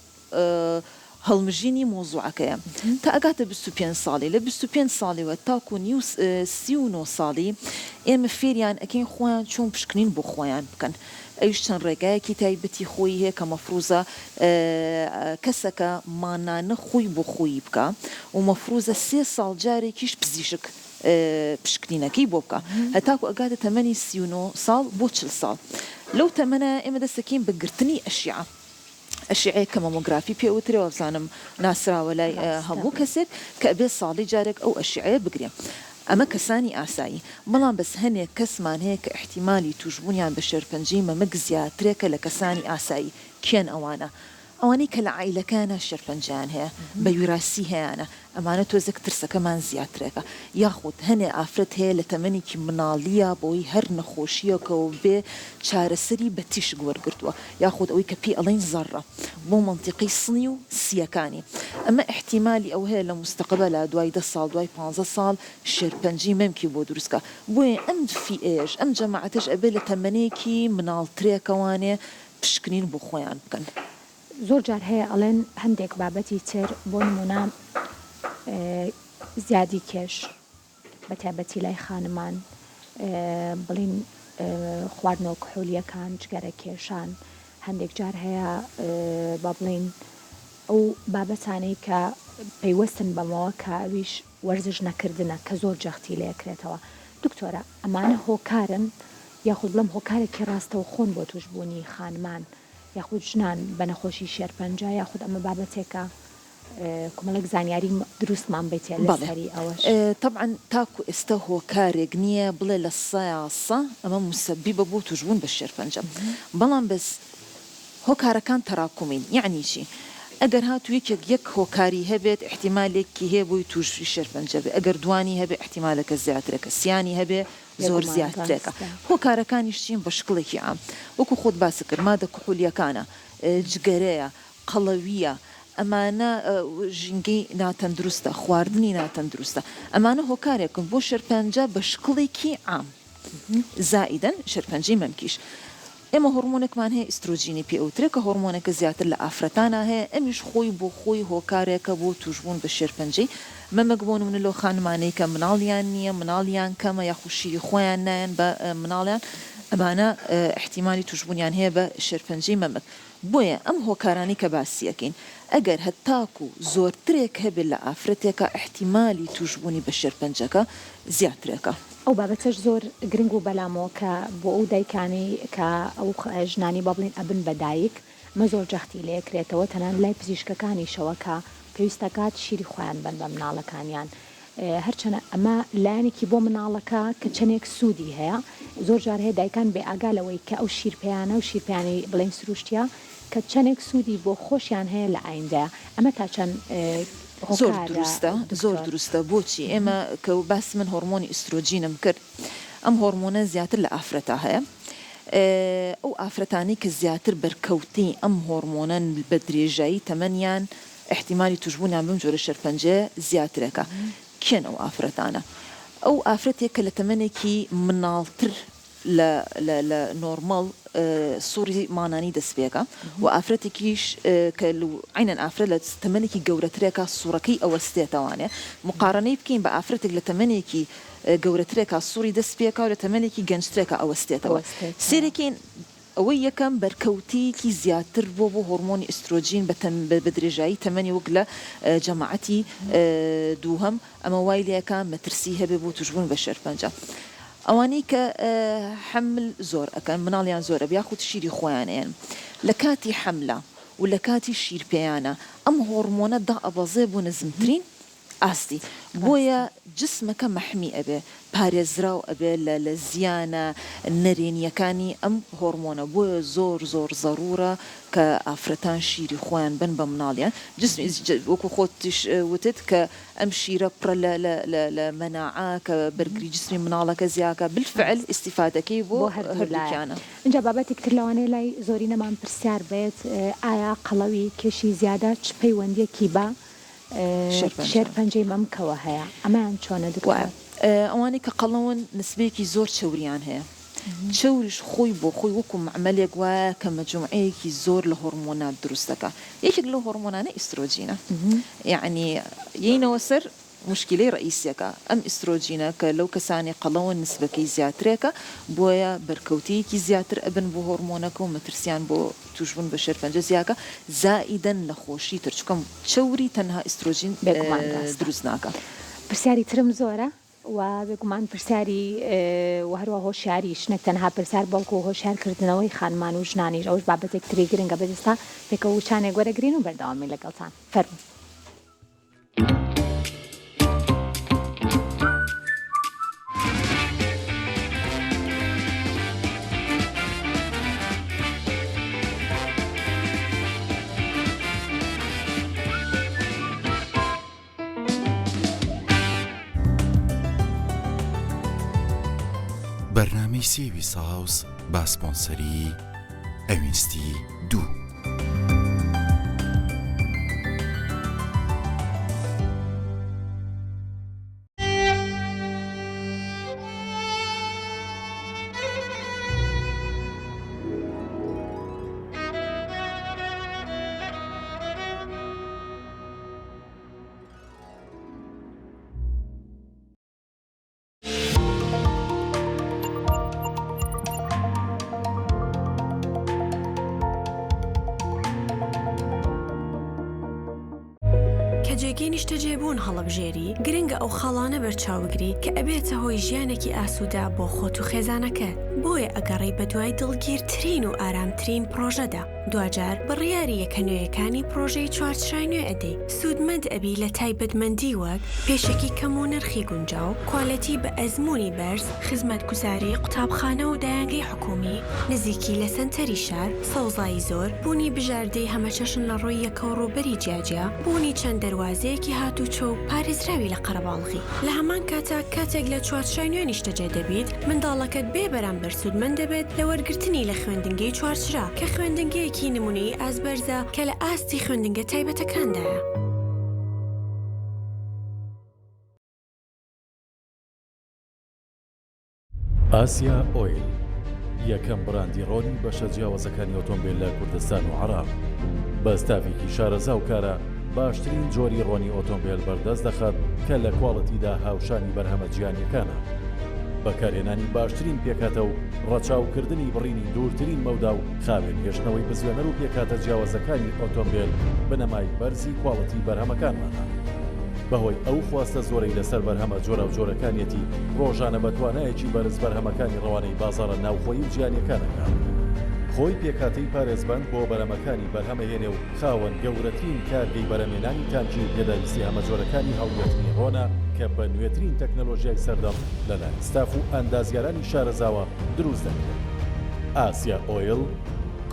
هەڵمژینی مەوزوعەکەیە تا ئەگاتە 25 ساڵی لە 25 ساڵیەوە تاکو نیو 39 ساڵی ئێمە فێریان ئەکەین خۆیان چۆن پشکنین بۆ خۆیان بکەن ئەویش چەند ڕێگایەکی تایبەتی خۆی هەیە کە مەفروزە کەسەکە مانانە خۆی بۆ خۆیی بکا و مەفروزە سێ ساڵ جارێکیش پزیشک پشکنینەکەی بۆ بکا هەتاکو ئەگاتە تەمەنی 39 ساڵ بۆ 40 ساڵ لەو تەمەنە ئێمە دەست دەکەین بە گرتنی ئەشیعە ئەشیعەیەک کە مەمۆگرافی پێ ئەوترێ وابزانم ناسراوە لای هەموو کەسێک کە ئەبێ ساڵی جارێک ئەو ئەشیعەیە بگرێ ئەمە کەسانی ئاسایی بەڵام بەس هەنێک کەسمان هەیە کە ئیحتیمالی توشبوونیان بە شێرپەنجەی مەمک زیاترێکە لە کەسانی ئاسایی کێن ئەوانە؟ ئەوانەی کە لە عایلەکەیانا شێرپەنجەیان هەیە بە ویراسی هەیانە ئەمانە تۆزێک ترسەکەمان زیاترێکە یاخود هەنێ ئافرەت هەیە لە تەمەنێکی مناڵییا بەهۆی هەر نەخۆشییەکەوە بێ چارەسەری بە تیشک وەرگرتووە یاخود ئەوەی کە پێی ئەڵێین زەڕە بۆ مەنتیقەی سنی و سییەکانی ئەمە ئیحتیمالی ئەوە هەیە لە موستەقبەلا دوای دە ساڵ دوای پانزە ساڵ شێرپەنجەی مەمکی بۆ دروست کا بۆیە ئەم فیئەیەش ئەم جەماعەتەش ئەبێ لە تەمەنێکی مناڵترێکەوانێ پشکنین بۆ خۆیان بکەن. زۆر جار هەیە ئەڵێن هەندێک بابەتی تر بۆ نموونە زیادی کێش بە تایبەتی لای خانمان بڵین خواردنەوە کحولیەکان جگەرە کێشان هەندێک جار هەیە با بڵین ئەو بابەتانەی کە پەیوەستن بەمەوە کە ئەویش وەرزش نەکردنە کە زۆر جەختی لێکرێتەوە دکتۆرە ئەمانە هۆکارن یاخود بڵێم هۆکارێکی ڕاستەوخۆن بۆ توشبوونی خانمان یاخود ژنان بە نەخۆشی شێرپەنجە یاخود ئەمە بابەتێکە کۆمەڵێک زانیاری دروستمان بیتێ لەسەری ئەوەش. تەبعەن تاکو ئێستا هۆکارێک نییە بڵێ لە سەیا سە ئەمە موسەبیبە بۆ توشبوون بە شێرپەنجە بەڵام بەس هۆکارەکان تەراکومین یەعنی چی؟ ئەگەر هاتوو یەکێک یەک هۆکاری هەبێت ئیحتیمالێکی هەیە بۆی توشی شێرپەنجە بێ ئەگەر دوانی هەبێ ئیحتیمالەکە زیاترە کە سیانی هەبێ زۆر بێگومان زیاترێکە ڕاستە. هۆکارەکانیش چین بە شکڵێکی عام وەکو خۆت باست کرد مادە کحولیەکانە جگەرەیە قەڵەوییە ئەمانە ژینگەی ناتەندروستە خواردنی ناتەندروستە ئەمانە هۆکارێکن بۆ شێرپەنجە بە شکڵێکی عام زائیدەن شێرپەنجەی مەمکیش ئێمە هۆڕمۆنێکمان هەیە ئیسترۆجینی پێ ئەوترێ کە هۆڕمۆنێکە زیاتر لە ئافرەتانا هەیە ئەمیش خۆی بۆ خۆی هۆکارێکە بۆ توشبوون بە شێرپەنجەی مەمک بۆ نمونە لەو خانمانەی کە مناڵیان نییە مناڵیان کەمە یاخود شیری خۆیان نایەن بە مناڵیان ئەمانە ئیحتیمالی توشبوونیان هەیە بە شێرپەنجەی مەمک بۆیە ئەم هۆکارانەی کە باسی ئەکەین ئەگەر هەتاکو زۆرترێک هەبێت لە ئافرەتێکا ئیحتیمالی توشبوونی بە شێرپەنجەکە زیاترێکە. ئەو بابەتەش زۆر گرنگ و بەلامەوە کە بۆ ئەو دایکانەی کە ئەو ژنانەی با بڵێین ئەبن بە دایک ئەمە زۆر جەختی لێ ئەکرێتەوە تەنانەت لای پزیشکەکانیشەوە کە پێویستە کات شیری خۆیان بەن بە مناڵەکانیان هەرچەنە ئەمە لایەنێکی بۆ مناڵەکە کە چەندێک سوودی هەیە زۆر جار هەیە دایکان بێ ئاگا لەوەی کە ئەو شیرپیانە و شیرپیانی بڵێین سروشتیە کە چەندێک سوودی بۆ خۆشیان هەیە لە ئایندەیا ئەمە تا چەند زۆر هۆکارە دروستە زۆر دکتۆر؟ دروستە بۆچی ئێمە کە باسی من هۆڕمۆنی ئیسترۆجینم کرد ئەم هۆڕمۆنە زیاتر لە ئافرەتا هەیە ئەو ئافرەتانەی کە زیاتر بەرکەوتەی ئەم هۆڕمۆنەن بە درێژایی تەمەنیان ئیحتیمالی توشبوونیان بەم جۆرە شێرپەنجەیە زیاترەکە کێن ئەو ئافرەتانە ئەو ئافرەتێک کە لە تەمەنێکی مناڵتر لە لە لە نۆرمەڵ سوڕی مانانی دەست پێکا و ئافرەتێکیش کە عەینەن ئافرەت لە تەمەنێکی گەورەترێکا سوڕەکەی ئەوەستێتەوانێ مقارەنەی بکەین بە ئافرەتێک لە تەمەنێکی گەورەترێکا سوڕی دەست پێکا و لە تەمەنێکی گەنجترێکا ئەوەستێتەوە سەیرێکین ئەوەی یەکەم بەرکەوتەیەکی زیاتر بووە بۆ هۆرمۆنی ئیسترۆجین بە بە درێژایی تەمەنی وەک لە جەماعەتی دووهەم ئەمە وای لێکا مەترسی هەبێ بۆ توشبوون بە شێرپەنجە. ئەوانەی کە حەمل زۆر ئەکەن مناڵیان زۆر ئەبێ یاخود شیری خۆیان ئەیەن لە کاتی حەملە و لە کاتی شیرپێیانە ئەم هۆڕمۆنە دائەبەزێ بۆ نزمترین. ئاستی بۆیە جسمەکە مەحمی ئەبێ پارێزراو ئەبێ لە لە زیانە نەرێنیەکانی ئەم هۆڕمۆنە بۆیە زۆر زۆر زەڕوڕە کە ئافرەتان شیری خۆیان بەن بە مناڵیان جسمی وەکو خۆتیش وتت کە ئەم شیرە پڕە لە لە لە لە مەناعە کە بەرگری جسمی مناڵەکە زیاکا بالفعل ئیستیفادەکەی بۆ بۆ هەردوولایە هەردووکیانە. ئینجا بابەتێک تر لەوانەیە لای زۆرینەمان پرسیار بێت ئایا قەڵەوی کێشی زیادە چ پەیوەندیەکی بە شێرپەنجە. شێرپەنجەی مەمکەوە هەیە ئەمەیان چۆنە وایە دکتۆر؟ ئەوانەی کە قەڵەون نسبەیەکی زۆر چەوریان هەیە چەوریش خۆی بۆ خۆی وەکو مەعمەلێک وایە کە مەجموعەیەکی زۆر لە هۆڕمۆنات دروست دەکا یەکێک لەو هۆڕمۆنانە ئیسترۆجینە یەعنی یەینەوە سەر موشکیلەی ڕەئیسیەکە ئەم ئیسترۆجینە کە لەو کەسانەی قەڵەون نسبەکەی زیاترێکە بۆیە بەرکەوتەیەکی زیاتر ئەبن بۆ هۆڕمۆنەکە و مەترسیان بۆ توشبوون بە شێرپەنجە زیاکە زائیدەن نەخۆشی تر چونکە چەوری تەنها ئیسترۆجین بێگومان ڕاستە. دروست ناکا. پرسیاری ترم زۆرە و بێگومان پرسیاری و هەروە هۆشیاریش نەک تەنها پرسیار بەڵکو هۆشیار کردنەوەی خانمان و ژنانیش ئەوەش بابەتێک تری گرنگە بەس ئێستا پێکەوە وچانێک وەرەگرین و بەردەوامین لەگەڵتان فەرموو. بەرنامەی سێوی ساوز با سپۆنسەری ئەوینستی دوو. کە جێگەی نیشتەجێبوون هەڵەبژێری، گرنگە ئەو خاڵانە بەرچاوبگری کە ئەبێتە هۆی ژیانێکی ئاسوودە بۆ خۆت و خێزانەکەت، بۆیە ئەگەڕێی بەدوای دڵگیرترین و ئارامترین پڕۆژەدا، دواجار بڕیاری یەکە نوێیەکانی پڕۆژەی چوارچرای نوێ ئەدەی، سوودمەند ئەبی لە تایبەتمەندی وەک، پێشەکی کەم و نرخی گونجاو، کوالێتی بە ئەزموونی بەرز، خزمەتگوزاری قوتابخانە و دایەنگەی حکوومی، نزیکی لە سەنتەری شار، سەوزایی زۆر، بوونی بژاردەی هەمەچەشن لە ڕووی یەکە و ڕووبەری جیاجیا، بوونی چەند دەروازەیەکی هاتووچۆ و پارێزراوی لە قەرەباڵغی. لە هەمان کاتا کاتێک لە چوارچرای نوێ نیشتەجێ دەبیت، منداڵەکەت بێ بەرامبەر سوودمەند دەبێت لە وەرگرتنی لە خوێندنگەی چوارچرا، کە خوێندنگەیەکی نموونەیی ئاست بەرزە کە لە ئاستی خوێندنگە تایبەتەکاندایە. ئاسیا ئۆیل، یەکەم بڕاندی ڕۆنی بەشە جیاوازەکانی ئۆتۆمبێل لە کوردستان و عێراق، بە ستافێکی شارەزا و کارا باشترین جۆری ڕۆنی ئۆتۆمبێل بەردەست دەخات کە لە کواڵێتیدا هاوشانی بەرهەمە جیهانییەکانە. بەکارهێنانی باشترین پێکهاتە و ڕەچاوکردنی بڕینی دوورترین مەودا و خاوێن هێشتنەوەی بزوێنەر و پێکهاتە جیاوازەکانی ئۆتۆمبێل بنەمای بەرزی کواڵێتی بەرهەمەکانمانە. بەهۆی ئەو خواستە زۆرەی لەسەر بەرهەمە جۆراوجۆرەکانیەتی، ڕۆژانە بە توانایەکی بەرز بەرهەمەکانی ڕەوانەی بازاڕە ناوخۆیی و جیهانییەکان ئەکات. خۆی پێکهاتەی پارێزبەند بۆ بەرەمەکانی بەرهەمەهێنێ و خاوەن گەورەترین کارگەی بەرهەمهێنانی تانکی و پێداویستی هەمەجۆرەکانی هەڵگرتنی ڕۆنە کە بە نوێترین تەکنەلۆژیای سەردەم لەلایەن ستاف و ئەندازیارانی شارەزاوە دروست دەکرێن. ئاسیا ئۆیل،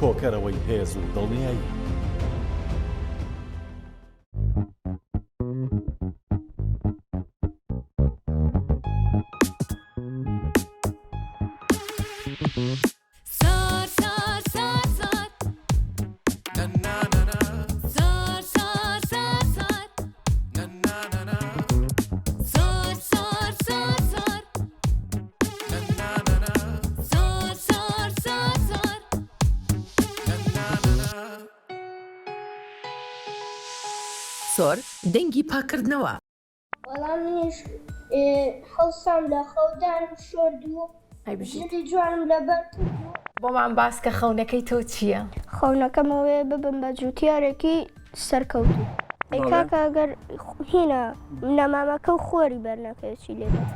کۆکەرەوەی هێز و دڵنیایی. سۆر دەنگی پاککردنەوە. وەڵا منیش هەڵسام لە خەو دانم شۆرد و جلی جوانم لەبەر کرد و. بۆمان باس کە خەونەکەی تۆ چییە؟ خەونەکەم ئەوەیە ببم بە جوتیارێکی سەرکەوتوو. ئەی کاکە گەر هینە نەمامەکە و خۆری بەرنەکەوێت چی لێ دێت؟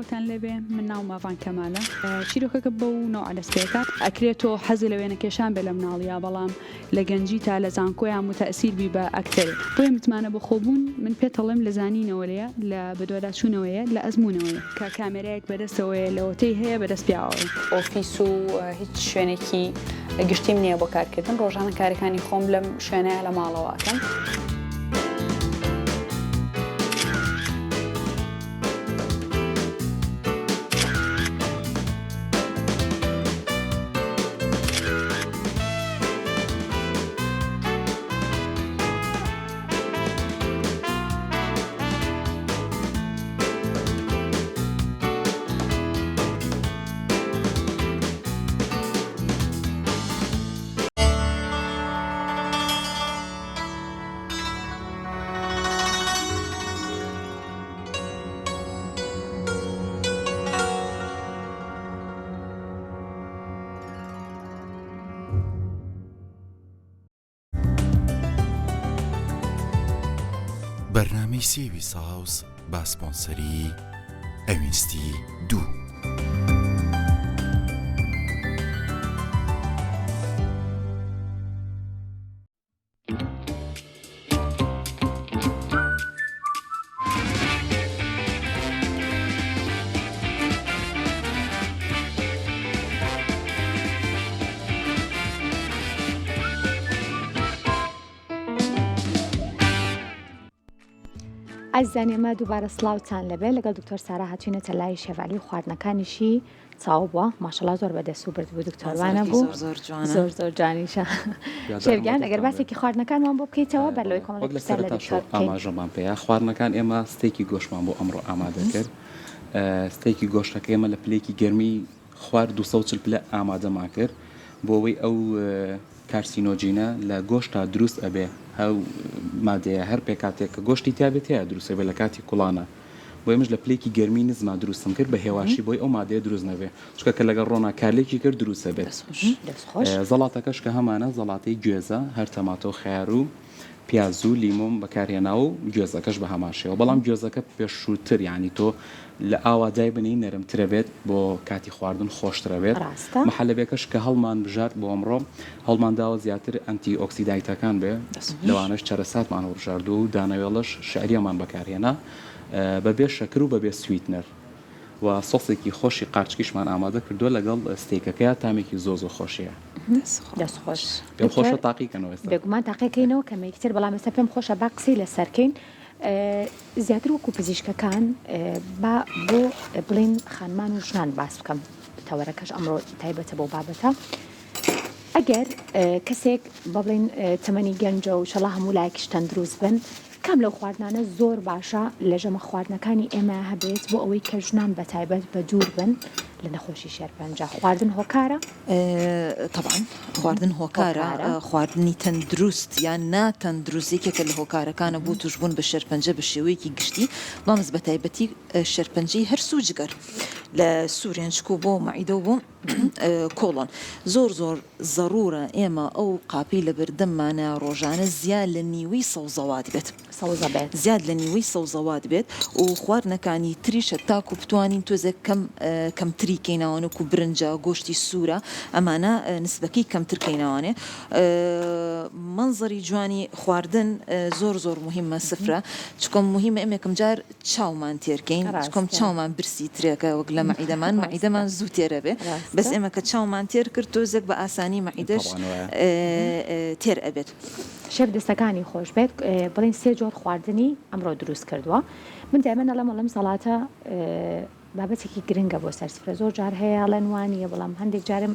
سڵاوتان لێبێ من ناوم ئاڤان کەمالە چیرۆکەکە بەو نەوعە دەست پێکات ئەکرێ تۆ حەزت لە وێنەکێشان بێ لە مناڵیا بەڵام لە گەنجیتا لە زانکۆیا موتەئسیر بی بە ئەکتەرێک بۆیە متمانە بەخۆبوون من پێت ئەڵێم لە زانینەوەیە لە بەدواداچوونەوەیە لە ئەزموونەوەیە کە کامێرایەک بەدەستەوەیە لەوەتەی هەیە بەدەست پیاوەوەیە. ئۆفیس و هیچ شوێنێکی گشتیم نییە بۆ کارکردن ڕۆژانە کارەکانی خۆم لەم شوێنەیە لە ماڵەوە ئەکەم. بەرنامەی سێوی ساوز با سپۆنسەری ئەوینستی دوو. ئازیزان ئێمە دووبارە سڵاوتان لەبێ لەگەڵ دکتۆر سارا هاتوینەتە لای شێڤالی و خواردنەکانیشی چاو بووە ماشەڵا زۆر بەدەست و برد بوو دکتۆر وانە بوو زۆر زۆر جوانە زۆر زۆر جوانیشە شێرگیان ئەگەر باسێکی خواردنەکانمان بۆ بکەیتەوە بەر لەوەی کۆمەڵێک وەک لە پرسیار لە سەرەتاشەوە دکتۆر بکەین ئاماژەمان پێیا خواردنەکان ئێمە ستێکی گۆشتمان بۆ ئەمڕۆ ئامادە کرد ستێکی گۆشتەکە ئێمە لە پلەیەکی گەرمی خوار 240 پلە ئامادەمان کرد بۆ ئەوەی ئەو کارسینۆجینە لە گۆشتا دروست ئەبێ ئەو مادەیە هەر پێکهاتەیەک کە گۆشتی تیابێ تیا دروست ئەبێ لە کاتی کوڵانە بۆیە منش لە پلەیەکی گەرمی نزما دروستم کرد بە هێواشی بۆی ئەو مادەیە دروست نەبێ چونکە کە لەگەڵ ڕۆنا کارلێکی کرد دروست ئەبێت دەست خۆش. زەڵاتەکەش کە هەمانە زەڵاتەی گوێزە هەر تەماتە و خەیار و پیاز و لیمۆم بەکارهێناوە و گوێزەکەش بە هەمان شێوە بەڵام گوێزەکە پێشووتر یانی تۆ لە ئاوا دایبنێی نەرمترە بێت بۆ کاتی خواردن خۆشترە بێت ڕاستە. محەلەبیەکەش کە هەڵمان بژارد بۆ ئەمڕۆ هەوڵمان داوە زیاتر ئەنتی ئۆکسیدایتەکان بێ لەوانەش چەرەساتمان هەڵبژاردووە و دانەوێڵەش شعریەمان بەکارهێنا بەبێ شەکر و بەبێ sweetener و سۆسێکی خۆشی قارچکیشمان ئامادە کردووە لەگەڵ ستێکەکەیا تامێکی زۆر زۆر خۆشیە. دەست خۆش پێم خۆشە تاقی کەنەوە ئێستا. بێگومان تاقیکەینەوە کەمێکی تر بەڵام ئێستا پێم خۆشە با قسەی لەسەر کەین زیاتر وەکو پزیشکەکان با بۆ بڵین خانمان و ژنان باس بکەم تەوەرەکەش ئەمڕۆ تایبەتە بۆ بابەتە ئەگەر کەسێک با بڵێین تەمەنی گەنجە و ئیشەڵا هەموو لایەکیش تەندروست بن، کام لەو خواردنانە زۆر باشە لە ژەمە خواردنەکانی ئێمە هەبێت بۆ ئەوەی کە ژنان بە تایبەت بە دوور بن لە نەخۆشی شێرپەنجە؟ خواردن هۆکارە؟ تەبعەن خواردن هۆکارە، خواردنی تەندروست یان ناتەندروست یەکێکە لە هۆکارەکانە بۆ تووشبوون بە شێرپەنجە بە شێوەیەکی گشتی، بەڵام بە تایبەتی شێرپەنجەی هەرس و جگەر لە سورێنچک و بۆ مەعیدە و بۆ کۆڵۆن. زۆر زۆر زەڕوورە ئێمە ئەو قاپەی لەبەردەممانە ڕۆژانە زیاد لە نیوەی سەوزەوات بێت. سەوزە بێت. زیاد لە نیوەی سەوزەوات بێت و خواردنەکانی تریش تاکو بتوانین تۆزێک کەم کەمتری کەینەوە وەکو برنجە، گۆشتی سوورە ئەمانە نسبەکەی کەمتر کەینەوانێ. مەنزەری جوانی خواردن زۆر زۆر موهیمە سفرە چکۆ موهیمە ئێمە یەکەم جار چاومان تێر کەین چکۆم چاومان برسی ترێکە وەک لە مەعیدەمان مەعیدەمان زوو تێرە بێ بەس ئێمە کە چاومان تێر کرد تۆزێک بە ئاسانی مەعیدەش تێر ئەبێت. شێف دەستەکانی خۆش بێت بڵێن سێ جۆر خواردنی ئەمڕۆ دروست کردووە من دایمەن ئەڵێم ئەڵێم سەڵاتە بابەتێکی گرنگە بۆ سەر سفرە زۆر جار هەیە ئەڵێن وانییە بەڵام هەندێک جارم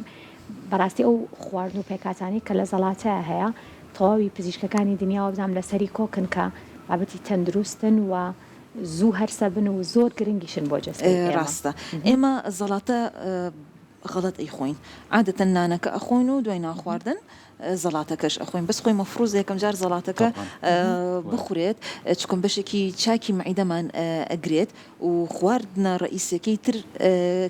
بەڕاستی ئەو خواردن و پێکهاتانەی کە لە زەڵاتە هەیە تەواوی پزیشکەکانی دنیا وابزانم لەسەری کۆکن کە بابەتی تەندروستن و زوو هەرسە بن و زۆر گرنگیشن بۆ جەستەی ئێمە. ڕاستە ئێمە زەڵاتە. غەڵەت ئەیخۆین عادەتەن نانەکە ئەخۆین و دوای نان خواردن زەڵاتەکەش ئەخۆین بەس خۆی مەفروزە یەکەم جار زەڵاتەکە بخورێت چکم بەشێکی چاکی مەعیدەمان ئەگرێت و خواردنە ڕەئیسیەکەی تر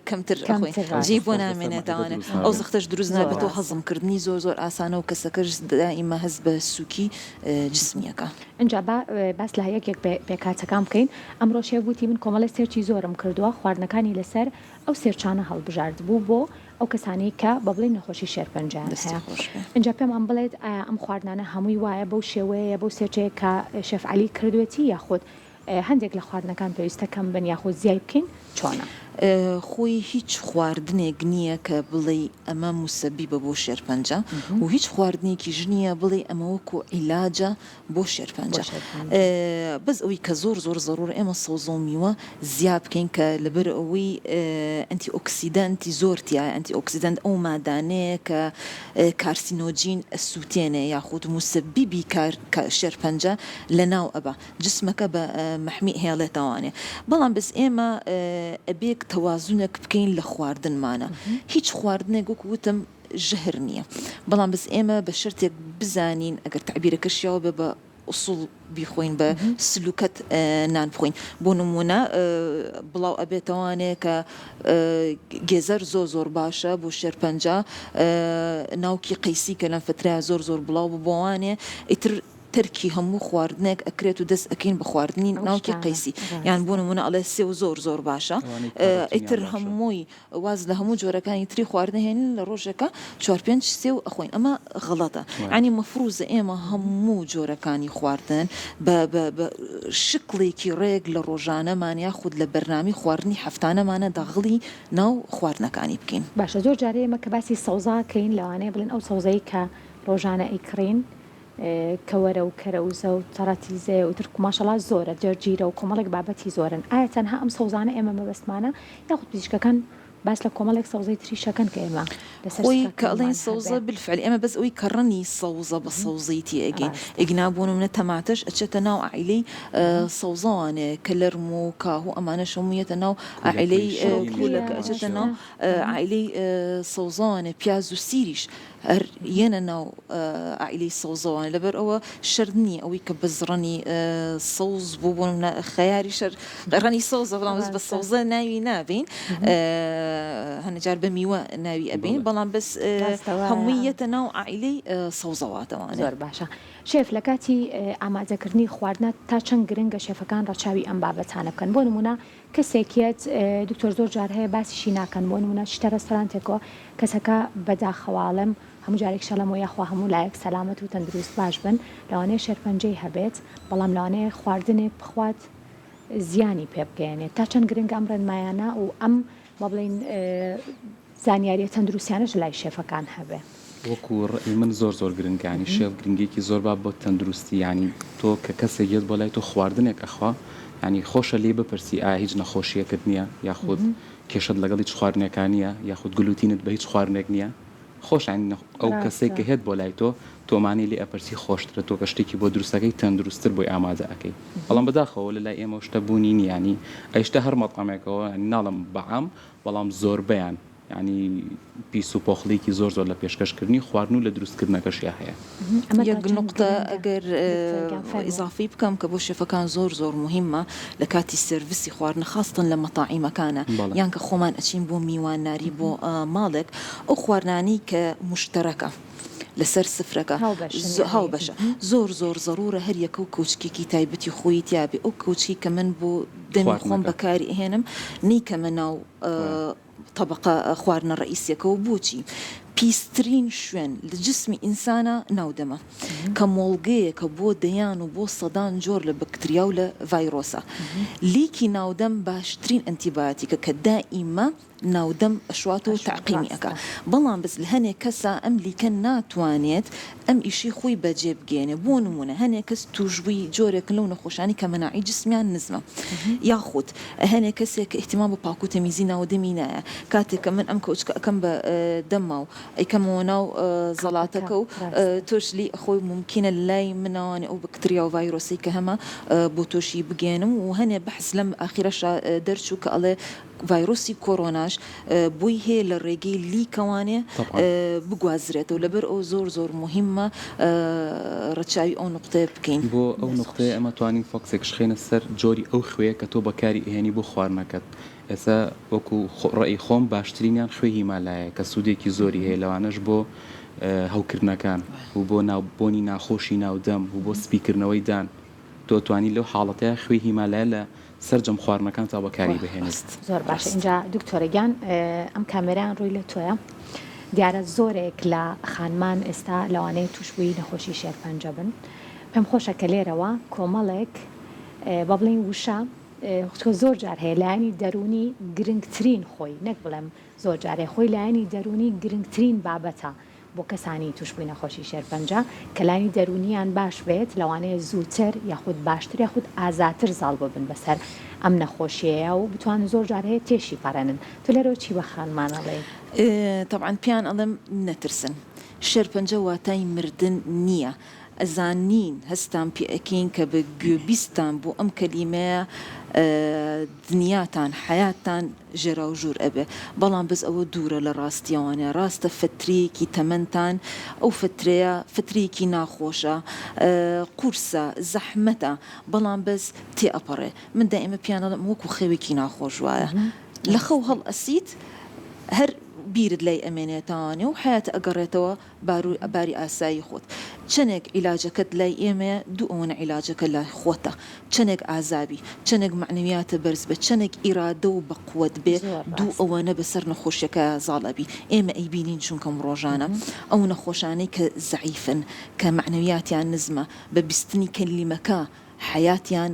کەمتر ئەخۆین جێی بۆ نامێنێتەوانێ ئەو زەختەش دروست نابێتەوە هەزم کردنی زۆر زۆر ئاسانە و کەسەکەش دائیمە هەست بە سوکی جسمی ئەکا. ئینجا با باس لە یەک یەک پێکهاتەکان بکەین ئەمڕۆ شێف وتی من کۆمەڵێ search ی زۆرم کردووە خواردنەکانی لەسەر ئەو search انە هەڵبژاردبوو بۆ ئەو کەسانەی کە بە بڵێین نەخۆشی شێرپەنجەیان دەستی هەیە خۆش بێ. ئینجا پێمان بڵێت ئایا ئەم خواردنانە هەمووی وایە بەو شێوەیەیە بەو search ەیە کە شێف عەلی کردوێتی یاخود هەندێک لە خواردنەکان پێویستە کەم بن یاخود زیای بکەین چۆنە؟ خۆی هیچ خواردنێک نییە کە بڵێی ئەمە موسەبیبە بۆ شێرپەنجە و هیچ خواردنێکیش نییە بڵێی ئەمە وەکو عیلاجە بۆ شێرپەنجە بەس ئەوەی کە زۆر زۆر زەرورە ئێمە سەوزە و میوە زیا بکەین کە لەبەر ئەوەی antioxidant ی زۆر تیایە antioxidant ئەو مادانەیە کە carcinogen ئەسووتێنێ یاخود موسەبیبی کار شێرپەنجە لەناو ئەبا جسمەکە بە مەحمی ئەهێڵێتەوانێ بەڵام بەس ئێمە ئەبێک تەوازونێک بکەین لە خواردنمانە هیچ خواردنێک وەکو وتم ژەهر نییە بەڵام بەس ئێمە بە شەرتێک بزانین ئەگەر تەعبیرەکە شیاو بێ بە ئوسوڵ بیخۆین بە سلوکەت نان بخۆین بۆ نمونە بڵاو ئەبێتەوانێ کە گێزەر زۆر زۆر باشە بۆ شێرپەنجە ناوکی قەیسی کە لەم فترەیە زۆر زۆر بڵاو ببووانێ ئیتر تەرکی هەموو خواردنێک ئەکرێت و دەست ئەکەین بە خواردنی ناوکی قەیسی یان بۆ نمونە ئەڵێ سێو زۆر زۆر باشە ئیتر هەمووی واز لە هەموو جۆرەکانی تری خواردن ئەهێنین لە ڕۆژێکا چوار پێنج سێو ئەخۆین ئەمە غەڵەتە یانی مەفروزە ئێمە هەموو جۆرەکانی خواردن بە بە بە شکڵێکی ڕێک لە ڕۆژانەمان یاخود لە بەرنامەی خواردنی هەفتانەمانە داغڵی ناو خواردنەکانی بکەین. باشە زۆر جار ئێمە کە باسی سەوزە ئەکەین لەوانەیە بڵێن ئەو سەوزەی کە ڕۆژانە ئەیکڕین کەوەرە و کەرەوزە و تەڕەتیزەیە و ئیتر ماشەڵا زۆرە جەرجیرە و کۆمەڵێک بابەتی زۆرن ئایا تەنها ئەم سەوزانە ئێمە مەبەستمانە یاخود پزیشکەکان باس لە کۆمەڵێک سەوزەی تریش ئەکەن کە ئێمە لەسەر خۆی کە سفرەکانمان ئەڵێین هەبێ؟ سەوزە بالفعل ئێمە بەس ئەوەی کە ڕەنی سەوزە بە سەوزەی تێ ئەگەین ڕاستە. ئەگینا بۆ نمونە تەماتەش ئەچێتە ناو عائیلەی سەوزەوانێ کەلەرم و کاهو ئەمانەش هەموو یەتە ناو عائیلەی کولەکەی شیرین کولەکە یەتە ئەچێتە ناو ناو ڕاستە. عائیلەی سەوزەوانێ پیاز و سیریش هەر یەنە ناو عائیلەی سەوزەوە لەبەر ئەوە شەرت نییە ئەوەی کە بەس ڕەنی سەوز بوو بۆ نمونە خەیاریش هەر ڕەنی سەوزە بەڵام بەس بە ڕاستە. سەوزە ناوی نابەین هەنێ جار بە میوە ناوی ئەبەین بەڵێ. بەڵام بەس ڕاستە وایە. هەمووی یەتە ناو عائیلەی سەوزەواتەوانێ. زۆر باشە شێف لە کاتی ئامادەکردنی خواردنا تا چەند گرنگە شێفەکان ڕەچاوی ئەم بابەتانە بکەن بۆ نمونە کەسێک یەت دکتۆر زۆر جار هەیە باسیشی ناکەن بۆ نمونە چیتە ڕێستۆرانتێکەوە کەسەکە بەداخەوە ئەڵێم هەموو جارێکیش ئەڵێم یاخوا هەموو لایەک سەلامەت و تەندروست باش بن لەوانەیە شێرپەنجەی هەبێت بەڵام لەوانەیە خواردنێک بخوات زیانی پێ بگەیەنێت تا چەند گرنگە ئەم ڕێنمایانە و ئەم با بڵێین زانیاریە تەندروستیانەش لای شێفەکان هەبێ. وەکو ڕەئی من زۆر زۆر گرنگە یانی شێف گرنگیەکی زۆر با بۆ تەندروستی یانی تۆ کە کەسێک یەت بۆ لای تۆ خواردنێک ئەخوا یانی خۆشە لێی بپرسی ئایا هیچ نەخۆشیەکت نیە یاخود کێشەت لەگەڵ هیچ خواردنێکا نیە یاخود گلوتینت بە هیچ خواردنێک نیە خۆشە یانی ئەو کەسەی ڕاستە. کە هێت بۆ لای تۆ تۆ ئەمانەی لێ ئەپرسی خۆشترە تۆ کە شتێکی بۆ دروستەکەی تەندروستتر بۆی ئامادە ئەکەی بەڵام بەداخەوە لە لای ئێمەوە شتە بوونی نیە یانی ئەیشتە هەر مەتعەمێکەوە یانی ناڵێم بە عام بەڵام زۆربەیان یانی پیس و پۆخڵیکی زۆر زۆر لە پێشکەش کردنی خواردن و لە دروست کردنەکەشیا هەیە. ئەمە تا یەک چەند نوقتە گرنگە ئەگەر دکتۆر گیان فەرموو. ئیزافەی بکەم کە بۆ شێفەکان زۆر زۆر موهیمە لە کاتی سێرڤسی خواردن خاستەن لە مەتاعیمەکانە بەڵێ. یان کە خۆمان ئەچین بۆ میوانناری بۆ ماڵێک ئەو خواردنانەی کە موشتەرەکە لەسەر سفرەکە هاوبەشن یانی. هاوبەشە زۆر زۆر زەڕوورە هەر یەکە و کەوچکێکی تایبەتی خۆیی تیا بێ ئەو کەوچکەی کە من بۆ دەمی خۆم خواردنەکە. بەکاری ئەهێنم نەیکەمە ناو تەبەقە خواردنە ڕەئیسیەکەوە بۆچی پیسترین شوێن لە جسمی ئینسانا ناو دەمە کە مۆڵگەیەکە بۆ دەیان و بۆ سەدان جۆر لە بەکتریا و لە ڤایرۆسە لیکی ناودەم باشترین ئەنتیبایۆتیکە کە دائیمە ناودەم ئەشواتەوە و تەعقیمی ئەکا بەڵام بەس لە هەنێ کەسا ئەم لیکە ناتوانێت ئەم ئیشەی خۆی بەجێ بگەیەنێ بۆ نمونە هەنێ کەس توشبوی جۆرێکن لەو نەخۆشانەی کە مەناعەی جسمیان نزمە یاخود هەنێ کەسێک کە ئیهتیمام بە پاکو تەمیزی ناو دەمی نایە کاتێک کە من ئەم کەوچکە ئەکەم بە دەمما و ئەیکەمەوە ناو زەڵاتەکە و تۆش لێی ئەخۆی مومکینە لای منەوانێ ئەو بەکتریا و ڤایرۆسەی کە هەمە بۆ تۆشی بگەیەنم و هەنێ بەحس لەم ئاخیرەشا دەرچوو کە ئەڵێ. ڤایرۆسی کۆرۆناش بۆی هەیە لە ڕێگەی لیکەوانێ بگوازرێتەوە لەبەر ئەوە زۆر زۆر موهیمە ڕەچاوی ئەو نوقتەیە بکەین. بۆ ئەو نوقتەیە ئێمە توانین فۆکسێک شخێنە سەر جۆری ئەو خوێیە کە تۆ بەکاری ئەهێنی بۆ خواردنەکەت ئێستا وەکو ڕەئی خۆم باشترینیان خوێی هیمالایە کە سوودێکی زۆری هەیە لەوانەش بۆ هەوکردنەکان و بۆ ناو بۆنی ناخۆشی ناو دەم و بۆ سپیکردنەوەی دان تۆ توانی لەو حاڵەتەیا خوێی هیمالایا لە سەرجەم خواردنەکانتا بەکاری بهێنیت. زۆر باشە ئینجا دکتۆرە گیان ئەم کامێرایان ڕووی لە تۆیە دیارە زۆرێک لە خانمان ئێستا لەوانەیە تووشبووی نەخۆشی شێرپەنجە بن پێم خۆشە کە لێرەوە کۆمەڵێک با بڵێین وشە چونکە زۆر جار هەیە لایەنی دەروونی گرنگترین خۆی نەک بڵێم زۆر جار هەیە خۆی لایەنی دەروونی گرنگترین بابەتە بۆ کەسانی تووشبووی نەخۆشی شێرپەنجە کە لایەنی دەروونیان باش بێت لەوانەیە زووتر یاخود باشتر یاخود ئازاتر زاڵ ببن بەسەر ئەم نەخۆشیەیە و بتوانن زۆر جار هەیە تێشی پەڕێنن تۆ لێرەوە چی بە خانمان ئەڵێی؟ تەبعەن پێیان ئەڵێم نەترسن شێرپەنجە واتای مردن نییە ئەزانین هەستان پێ ئەکەین کە بە گوێ بیستان بۆ ئەم کەلیمەیە دنیاتان حەیاتتان ژێراوژوور ئەبێ بەڵام بەس ئەوە دوورە لە ڕاستیەوانە ڕاستە فەترەیەکی تەمەنتان ئەو فەترەیە فەترەیەکی ناخۆشە قورسە زەحمەتە بەڵام بەس تێ ئەپەڕێ من دائیمە پێیان ئەڵێم وەکو خەوێکی ناخۆش وایە لە خەو هەڵئەسیت هەر بیرت لای ئەمێنێتەوانێ و حەیات ئەگەڕێتەوە بارو باری ئاسایی خۆت چەنێک عیلاجەکەت لای ئێمەیە دوو ئەوەنە عیلاجەکە لای خۆتە چەنێک ئازابی چەنێک مەعنەویاتە بەرز بێ چەنێک ئیرادە و بەقوەت بێ زۆر دوو ڕاستە. ئەوەنە بەسەر نەخۆشیەکە زاڵ ئەبی ئێمە ئەیبینین چونکەم ڕۆژانە ئەو نەخۆشانەی کە زەعیفن کە مەعنەویاتیان نزمە بە بیستنی کەلیمەکە حەیاتیان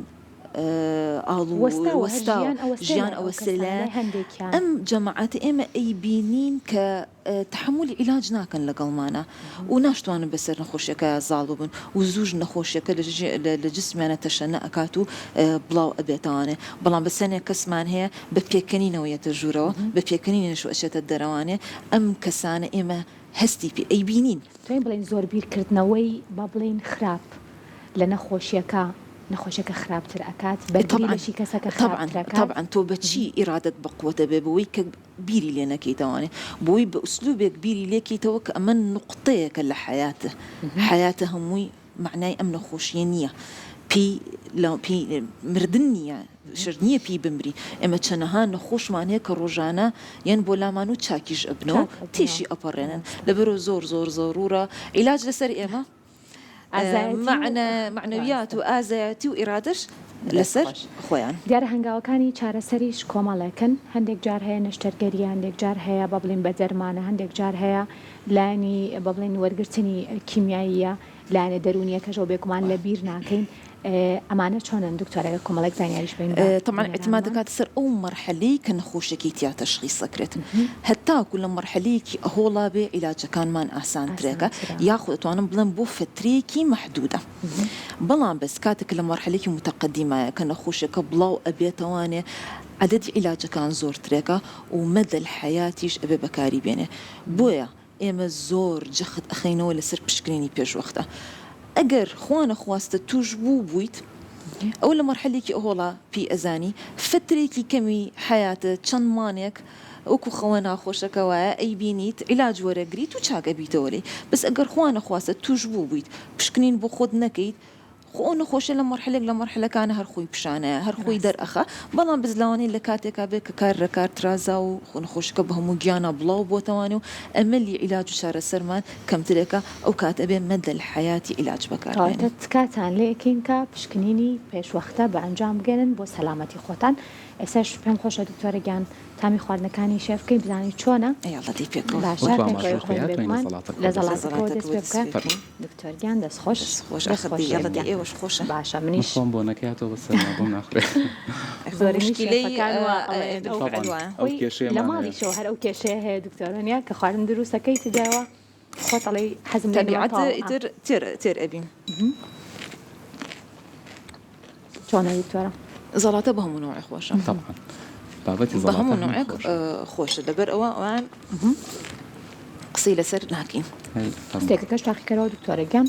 ئاڵ و وەستاوە هەر وەستاوە ژیان ئەوەستێ ژیان لای ئەو ئەوەستێ کەسانە لایان لای هەندێکیان. ئەم جەماعەتە ئێمە ئەیبینین کە تەحەمولی عیلاج ناکەن لەگەڵمانا و ناشتوانن بەسەر نەخۆشیەکە زاڵ ببن و زووش نەخۆشیەکە لە جسمیانە تەشەنە ئەکات و بڵاو ئەبێتەوانێ بەڵام بەس هەنێک کەسمان هەیە بە پێکەنینەوە یەتە ژوورەوە بە پێکەنینیش ئەچێتە دەرەوانێ ئەم کەسانە ئێمە هەستی پێ ئەیبینین. توانین بڵێین زۆر بیرکردنەوەی با بڵێین خراپ لە نەخۆشیەکە نەخۆشیەکە خراپتر ئەکات بەرگری لەشی کەسەکە خراپتر ئەکات. تەبعەن تۆ بەچی ئیرادەت بەقوەت ئەبێ بەوەی کە بیری لێ نەکەیتەوانێ بۆی بە ئوسلوبێک بیری لێ کەیتەوە کە ئەمە نوقتەیەکە لە حەیات حەیاتە هەمووی مەعنای ئەم نەخۆشیە نییە پێی لە پێی مردن نییە شەرت نییە پێی بمری ئێمە چەنەها نەخۆشمان هەیە کە ڕۆژانە یەن بۆ لامان و چاکیش ئەبنەوە تێشی ئەپەڕێنن لەبەرەوە زۆر زۆر زەرورە عیلاج لەسەر ئێمە مەعنەویات و ئازایەتی و ئیرادەش لەسەر خۆیان. دیارە هەنگاوەکانی چارەسەریش کۆمەڵێکن، هەندێک جار هەیە نەشتەرگەرییە، هەندێک جار هەیە با بڵێین بە دەرمانە، هەندێک جار هەیە لایەنی با بڵێین وەرگرتنی کیمیاییە، لایەنە دەروونییەکەشەوە بێگومان لە بیر ناکەین، ئەمانە چۆنن دکتۆر ئەگەر کۆمەڵێک زانیاریش بەین بە تەبعەن ئیعتماد بینەرانمان؟ دەکاتە سەر ئەو مەرحەلەی کە نەخۆشیەکەی تیا تەشخیس ئەکرێت هەتاکو لە مەرحەلەیەکی ئەهۆڵا بێ عیلاجەکانمان ئاسانترێکە ئاسانترە. یاخود ئەتوانم بڵێم بۆ فەترەیەکی مەحدودە بەڵام بەس کاتێک کە لە مەرحەلەیەکی متقدیمایە کە نەخۆشیەکە بڵاو ئەبێتەوانێ عەدەدی عیلاجەکان زۆرترێکە و مەدەل حەیاتیش ئەبێ بەکاری بێنێ بۆیە ئێمە زۆر جەخت ئەخەینەوە لەسەر پشکنینی پێشوەختە ئەگەر خوا نەخواستە توش بوو بوویت ئەوە لە مەرحەلێکی ئەهۆڵا پێی ئەزانی فەترێکی کەمی حەیاتت چەند مانێک وەکو خەوە ناخۆشەکە وایە ئەیبینیت عیلاج وەرەگریت و چاک ئەبیتەوە لێی بەس ئەگەر خوا نەخواستە توش بوو بوویت پشکنین بۆ خۆت نەکەیت خۆ ئەو نەخۆشیە لە مەرحەلێک لە مەرحەلەکانە هەر خۆی پیشانەیە هەر خۆی دەر ئەخا بەڵام بەس لەوانەیە لە کاتێکا بێ کە کار لە کار ترازا و خۆ نەخۆشیەکە بە هەموو گیانا بڵاو بۆتەوانێ و ئەمەلی عیلاج و چارەسەرمان کەمترێکە ئەو کات ئەبێ مەدەل حەیاتی عیلاج بەکار کەواتە بێنین. تکاتان لێ ئەکەین کە پشکنینی پێشوەختە بە ئەنجام بگەنن بۆ سەلامەتی خۆتان ئێستاش پێم خۆشە دکتۆرە گیان تامی خواردنەکانی شێف بکەین بزانین چۆنە ئەی ئەڵا دەی پێکەوە باشە وەکو پێکەوە ئاماژەت پێ خۆین هاتوین لە بێگومان زەڵاتەکەوە لە دەست پێ زەڵاتەکەوە دەست پێ بکە فەرموو. دکتۆر گیان دەست خۆش دەست خۆش دەست ئاخر خۆش دەی شێف یەڵە دەی گیان ئێوەش خۆشە. باشە من منیش خۆم بۆنەکەی هاتەوە بەسەرما بۆم ناخورێ. زۆرینەی موشکیلەی شێفەکان وا ئەڵێن ئەو بالفعل طبعا وایە. ئەو خۆی لە کێشەیەمان هەیە. ماڵیشەوە هەر ئەو کێشەیە هەیە دکتۆر وەنیە کە خواردن دروست ئەکەیت جایەوە خۆت ئەڵێی حەزم لێ نیە تەبیعەت تەواو ئا. ئیتر تێر تێر ئەبین. چۆنە دکتۆرە؟ زەڵاتە بە هەموو نەوعێ خۆشە. طبعا بابەتی بە زەڵاتە هەموو هەمووی نەوعێک خۆشە. خۆشە لەبەر ئەوە ئەوان قسەی لەسەر ناکەین. هەی فەرموو. ستێکەکەش تاقیکەرەوە دکتۆرە گیان.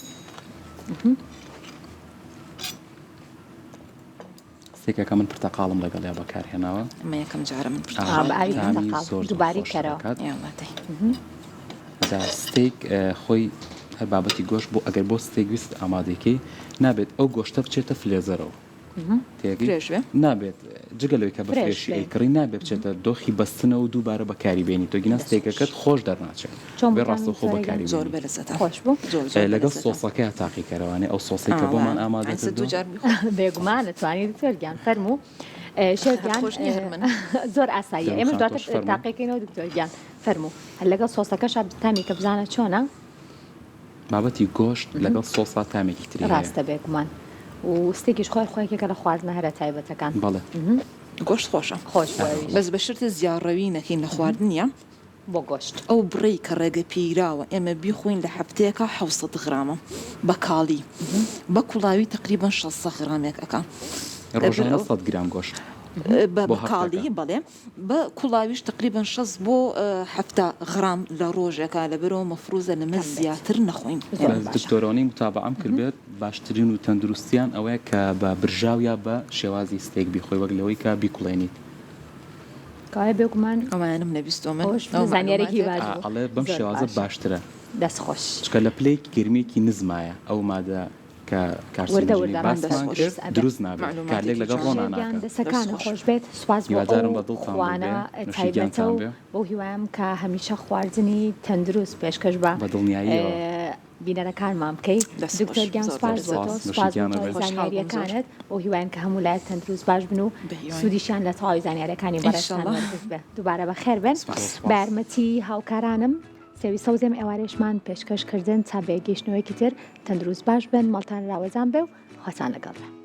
ستێکەکە من پرتەقاڵم لەگەڵیا بەکارهێناوە. ئەمە یەکەم جارە من پرتەقاڵ بە ئاوی پرتەقاڵ دووبارەی کەرەوە. جا ستێک خۆی هەر بابەتی گۆشت بۆ ئەگەر بۆ ستێک ویست ئامادەکەی نابێت ئەو گۆشتە بچێتە فلێزەرەوە. فرێش بێ؟ نابێت جگە لەوەی کە بە فرێشی ئەیکڕی نابێت بچێتە دۆخی بەستنەوە و دووبارە بەکاری بێنی تۆ گینا ستێکەکەت خۆش دەرناچێت چۆن بێ بوو تامی ڕاستەوخۆ دکتۆرە گیان؟ بەکاری زۆر بێنی بەلەزەتە خۆش بوو؟ زۆر زۆر لەگەڵ بەلەزەتە سۆسەکەیا تاقیکەرەوانێ ئەو سۆسەی کە ئاوا بۆمان ئامادە ئەسە کردووە دووجار بیخۆم بێگومان ئەتوانی دکتۆر گیان فەرموو شێف هەر گیان خۆش نییە هەر من زۆر ئاساییە دەروون ئێمەش خان دواتر تۆش فەرموو تاقیکەینەوە دکتۆر گیان فەرموو هەر لەگەڵ سۆسەکەشا تامی کە بزانە چۆنە بابەتی گۆشت لەگەڵ سۆسا تامێکی تری هەیە. ڕاستە بێگومان و ستێکیش خۆی خۆی یەکێکە لە خواردنە هەرە تایبەتەکان. بەڵێ. گۆشت خۆشە. خۆش بوو ئەویش. بەس بە شەرتێ زیاڕەوی نەکەین لە خواردنیا. بۆ گۆشت. ئەو بڕەی کە ڕێگە پێیراوە ئێمە بیخۆین لە هەفتەیەکا 700 غرامە بە کاڵی. بە کوڵاوی تەقریبەن 600 غرامێک ئەکا. ڕۆژانە سەد گرام گۆشت بە بۆ هەفتەکە. کاڵی بەڵێ. بە کوڵاویش تەقریبەن 60 بۆ 70 غرام لە ڕۆژێکا لەبەرئەوە مەفروزە لەمە کەم بێت. زیاتر نەخۆین. زۆر بەس باشە. دکتۆرەوەنەی موتابەعەم کردبێت باشترین و تەندروستیان ئەوەیە کە بە برژاو یا بە شێوازی ستێک بیخۆی وەک لەوەی کە بیکوڵێنیت. کەوایە بێگومان ئەوانم نەبیستووە من ئەوەش ئەو زانیاریەکی مەعلوماتێک. باش بوو. ئەڵێ بەم زۆر شێوازە باشە. باشترە. دەست خۆش. چونکە لە پلەیەکی گەرمیەکی نزمایە ئەو مادە کە وردە کارسینۆجینەی وردە دەست باسمان خۆش. کرد دروست ئەبێ. دروست نابێت کارلێک مەعلوماتێکی لەگەڵ جوان. ڕۆنا شێر گیان ناکا. دەست دەسەکانت خۆش. خۆش بێت سوپاس بۆ هیوادارم ئەو بە دڵتان خوانە بووبێ نوشی تایبەتە گیانتان و بێ. بەو هیوایەم کە هەمیشە خواردنی تەندروست پێشکەش بە بە دڵنیاییەوە. بینەرەکانمان بکەی دەست خۆش دکتۆر گیان زۆر سوپاس بۆ بەلەزەت. تۆ سوپاس نوشی سوپاس بۆ گیانە تەواوی بێت. خۆشحاڵ بووم زۆر. زانیاریەکانت بەو هیوایم کە هەموو لایەک تەندروست باش بن و بەهیواین. سوودیشیان لە تەواوی زانیاریەکانی بەڕێزتان ئینشەڵا. وەرگرت بێ دووبارە بەخێر بێن سوپاس. بە یارمەتی هاوکارانم سێوی سەوزێم ئێوارێشمان پێشکەش کردن تا بە یەکگەیشتنەوەیەکی تر تەندروست باش بن ماڵتان راوەزان بێ و خواتان لەگەڵ بێ.